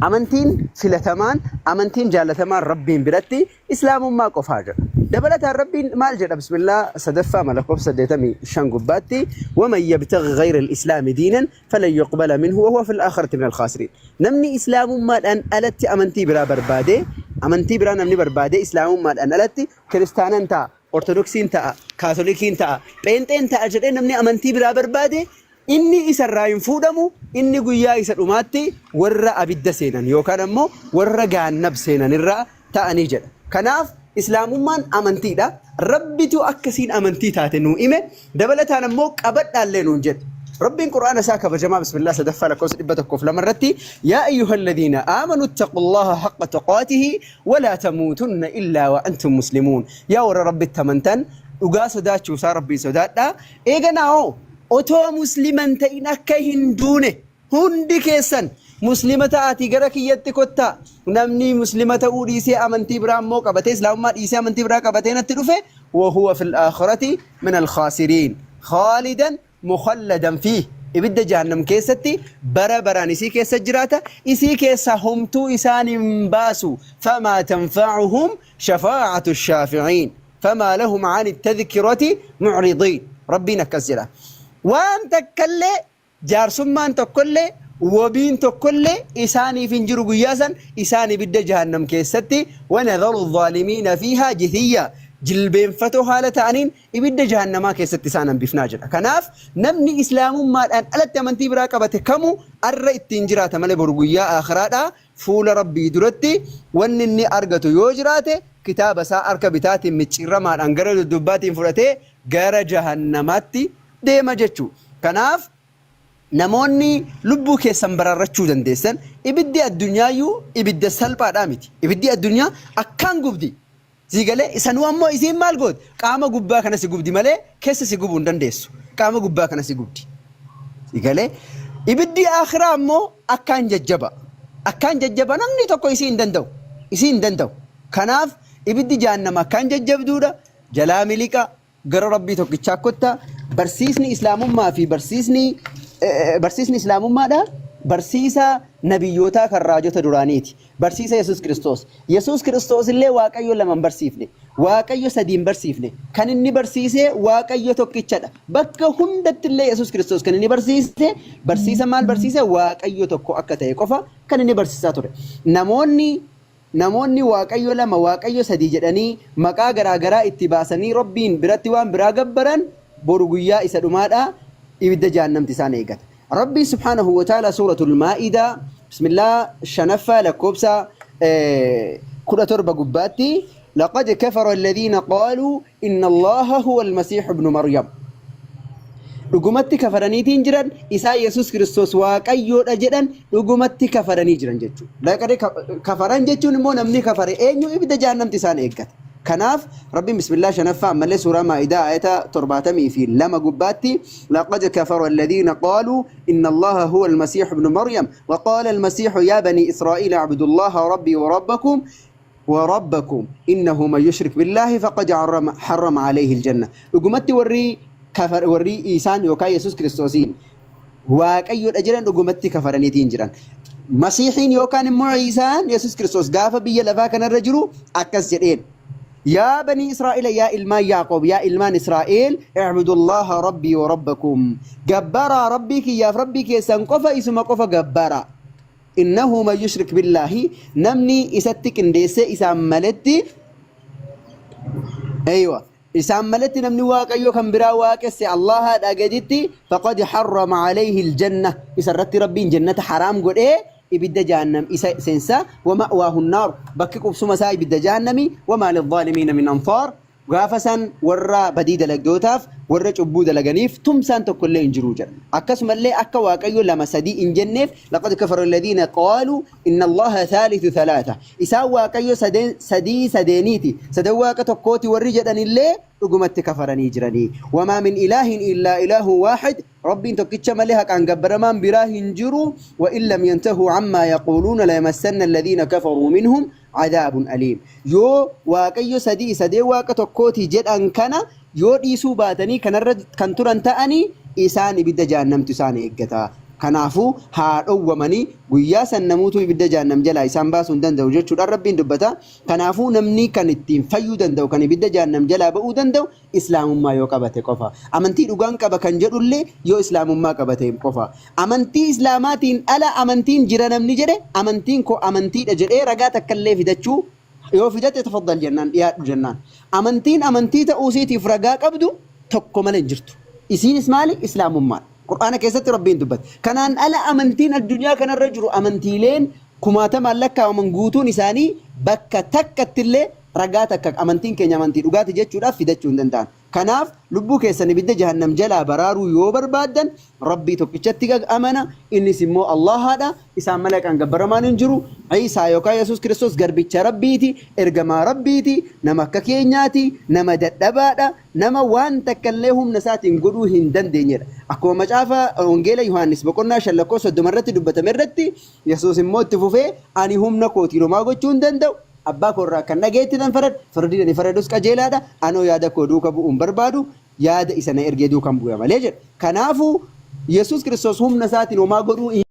Amantiin filatamaan, amantiin jaalatamaan Rabbiin biratti islaamummaa qofaa jedha. Dabalataan Rabbiin maal jedha? Bismillah sadaffaa lakkoofsa 85 gubbaatti waman yabtaghi ghayra al-islaami diinan falan yuqbala minhu wa huwa fil aakhirati minal khaasiriin. Namni islaamummaadhaan alatti amantii biraa barbaade, amantii biraa namni barbaade islaamummaadhaan alatti kiristaanan ta'a, Ortodoksiin ta'a, Kaatolikiin ta'a, Pheenxeen ta'a jedhee namni amantii biraa barbaade inni isarraa hin fuudhamu, inni guyyaa isa dhumaatti warra abidda seenan yookaan ammoo warra gaannab seenan irraa ta'anii jedha. Kanaaf Islaamummaan amantiidha. Rabbitu akkasiin amantii taate nuu hime. Dabalataan ammoo qabadhaallee nuun jedhe. Rabbiin Qur'aana isaa kabajamaa bismillah sadaffaa lakkoofsa 102 irratti yaa ayyuhalladhiina aamanu ittaqullaha haqqa tuqaatihi walaa tamuutunna illaa wa antum muslimuun. Yaa warra Rabbitti amantan dhugaa sodaachuu isaa Rabbiin sodaadhaa. Eeganaa hoo otoo muslima hin ta'in akka hin duune hundi keessan muslima ta'aatii gara kiyyatti kottaa. Namni muslima ta'uu dhiisee amantii biraa immoo qabatee islaamummaa dhiisee amantii biraa qabatee natti dhufe wa huwa fil aakhirati min al khaasiriin khaalidan mukhalladan fiih ibidda jahannam keessatti bara baraan isii keessa jiraata isii keessaa homtuu isaan hin baasu famaa tanfa'uhum shafaa'atu shaafi'iin famaa lahum ani tadhkirati mu'ridiin rabbiin akkas jedha waan takkallee Jaarsummaan tokkollee, wabiin tokkollee isaaniif hin jiru guyyaa san isaan ibidda jahannam keessatti wanadharu zaalimiina fiihaa jithiyyaa jilbeenfatoo haala ta'aniin ibidda jahannamaa keessatti isaan hambifnaa jedha. Kanaaf namni islaamummaadhaan alatti amantii biraa qabate kamuu arra ittiin jiraata malee boru guyyaa aakhiraadhaa fuula Rabbii duratti wanni inni argatu yoo jiraate kitaaba isaa harka bitaatiin micciirramaadhaan gara duddubbaatiin fudhatee gara jahannamaatti deema jechuu. Kanaaf namoonni lubbuu keessan baraarrachuu dandeessan ibiddi addunyaayyuu ibidda salphaadhaa miti. Ibiddi addunyaa akkaan gubdi. Sii galee isanuu ammoo isiin maal gooti? Qaama gubbaa kana si gubdi malee keessa si gubuu hin dandeessu. Qaama gubbaa kana si gubdi. Sii galee ibiddi akhiraa ammoo akkaan jajjaba. Akkaan jajjaba namni tokko isii hin danda'u. Isii hin danda'u. Kanaaf ibiddi jahannama akkaan jajjabduudha. Jalaa miliqa. Gara Rabbii tokkichaa kottaa. Barsiisni Islaamummaa fi barsiisni barsiisni Islaamummaadha barsiisa nabiyyootaa kan raajota duraaniiti. Barsiisa Yesuus Kiristoos. Yesuus Kiristoos illee Waaqayyo lama hin barsiifne. Waaqayyo sadii hin barsiifne. Kan inni barsiise Waaqayyo tokkichadha. Bakka hundatti illee Yesuus Kiristoos kan inni barsiise barsiisa maal barsiise Waaqayyo tokko akka ta'e qofa kan inni barsiisaa ture. Namoonni Namoonni Waaqayyo 2, Waaqayyo 3 jedhanii maqaa garaa garaa itti baasanii Rabbiin biratti waan biraa gabbaran boru guyyaa isa dhumaadha ibidda jahannamti isaan eegata. Rabbiin subhaanahu wa ta'aalaa suuratul maa'idaa bismillah 5ffaa lakkoofsa 17 gubbaatti laqad kafara alladhiina qaaluu Inna Allaaha huwa al-Masiihu ibnu Maryam. Dhugumatti kafaraniitiin jiran isaan Yesuus Kiristoos Waaqayyoodha jedhan dhugumatti kafaranii jiran jechuudha. Laqad kafaran jechuun immoo namni kafare eenyu ibidda jahannamti isaan eeggata. Kanaaf Rabbiin bismillah shanaffaa ammallee suuraa Maa'idaa ayata 72 gubbaatti laqad kafara alladhiina qaaluu inna Allaha huwa al-Masiihu ibnu Maryam wa qaala al-Masiihu yaa banii Israa'iila a'budullaha rabbii wa rabbakum wa rabbakum innahu man yushrik billaahi faqad harrama harrama alayhi aljanna. Dhugumatti warri kafar warri Iisaan yookaan Yesuus Kiristoosiin Waaqayyoodha jedhan dhugumatti kafaraniitiin jiran. Masiihiin yookaan immoo Iisaan Yesuus Kiristoos gaafa biyya lafaa kanarra jiru akkas jedheen. Yaa banii Israa'ila yaa ilmaan Yaaqoob yaa ilmaan Israa'eel i'budullaaha rabbii wa rabbakum gabbaraa rabbii kiyyaaf rabbii keessan qofa isuma qofa gabbaraa. Innahu man yushrik billaahi namni isatti qindeessee isaan maletti Eywa. Isaan maletti namni Waaqayyo kan biraa waaqesse Allaahaadhaa gaditti faqad harrama alayhi aljanna isa irratti Rabbiin jannata haraam godhee ibidda jahannam isa seensa wa ma'waahu nnaar bakki qubsuma isaa ibidda jahannami wamaa lilzaalimiina min ansaar gaafa san warra badii dalagdootaaf warra cubbuu dalaganiif tumsaan tokko illee hin jiru jedha. Akkasumallee akka Waaqayyo 2 3 hin jenneef laqad kafara alladhiina qaaluu inna Allaha thaalithu thalaatha Isaan Waaqayyo sadeen, sadii sadeeniiti, sadan Waaqa tokkooti warri jedhanillee dhugumatti kafaranii jiranii. Wamaa min ilaahin illaa ilaahun waahid, Rabbiin tokkicha malee haqaan gabbaramaan biraa hin jiru, wa in lam yantahuu ammaa yaquuluuna layamassanna alladhiina kafaruu minhum cadaabun aliim. Yoo Waaqayyo sadii, sadeen Waaqa tokkooti jedhan kana yoo dhiisuu baatanii kanarra kan turan ta'anii isaan ibidda jahannamtu isaan eeggata. Kanaafuu haa dhowwamanii guyyaa san namuutuu ibidda jahannam jalaa isaan baasuu hin danda'u jechuudhaan Rabbiin dubbata. Kanaafuu namni kan ittiin fayyuu danda'u kan ibidda jahannam jalaa ba'uu danda'u Islaamummaa yoo qabate qofa. Amantii dhugaan qaba kan jedhullee yoo Islaamummaa qabate qofa. Amantii Islaamaatiin ala amantiin jira namni jedhe amantiin koo amantiidha jedhee ragaa takkallee fidachuu Yoo fidatte tafaddal jennaan dhiyaadhu jennaan. Amantiin amantii ta'uu isiitiif ragaa qabdu tokko malee hin jirtu. Isiinis maali? Islaamummaadha. Qur'aana keessatti Rabbiin dubbate. Kanaan ala amantiin addunyaa kanarra jiru amantiileen kumaatamaan lakkaawaman guutuun isaanii bakka takkattillee ragaa takka amantiin keenya amantii dhugaati jechuudhaaf fidachuu hin danda'an. Kanaaf lubbuu keessan ibidda jahannam jalaa baraaruu yoo barbaaddan Rabbii tokkichatti amana, innis immoo Allaahaadha, isaan malee haqaan gabbaramaan hin jiru, Iisaa yookaan Yesuus Kiristoos garbicha Rabbiiti, ergamaa Rabbiiti, nama akka keenyaati, nama dadhabaadha, nama waan takka illee humna isaatiin godhuu hin dandeenyedha. Akkuma macaafa Wangeela Yohaannis boqonnaa 5 lakkoofsa 30 irratti dubbatame irratti Yesuus immoo itti fufee ani humna kootiin homaa gochuu hin danda'u, Abbaa koo irraa akkan dhaga'etti nan farada, fardiin ani faradus qajeelaa dha, anoo yaada koo duuka bu'uu hin barbaadu, yaada isa na ergee duukan bu'a malee jedhe. Kanaafuu, Yesuus Kiristoos humna isaatiin homaa godhuu hin.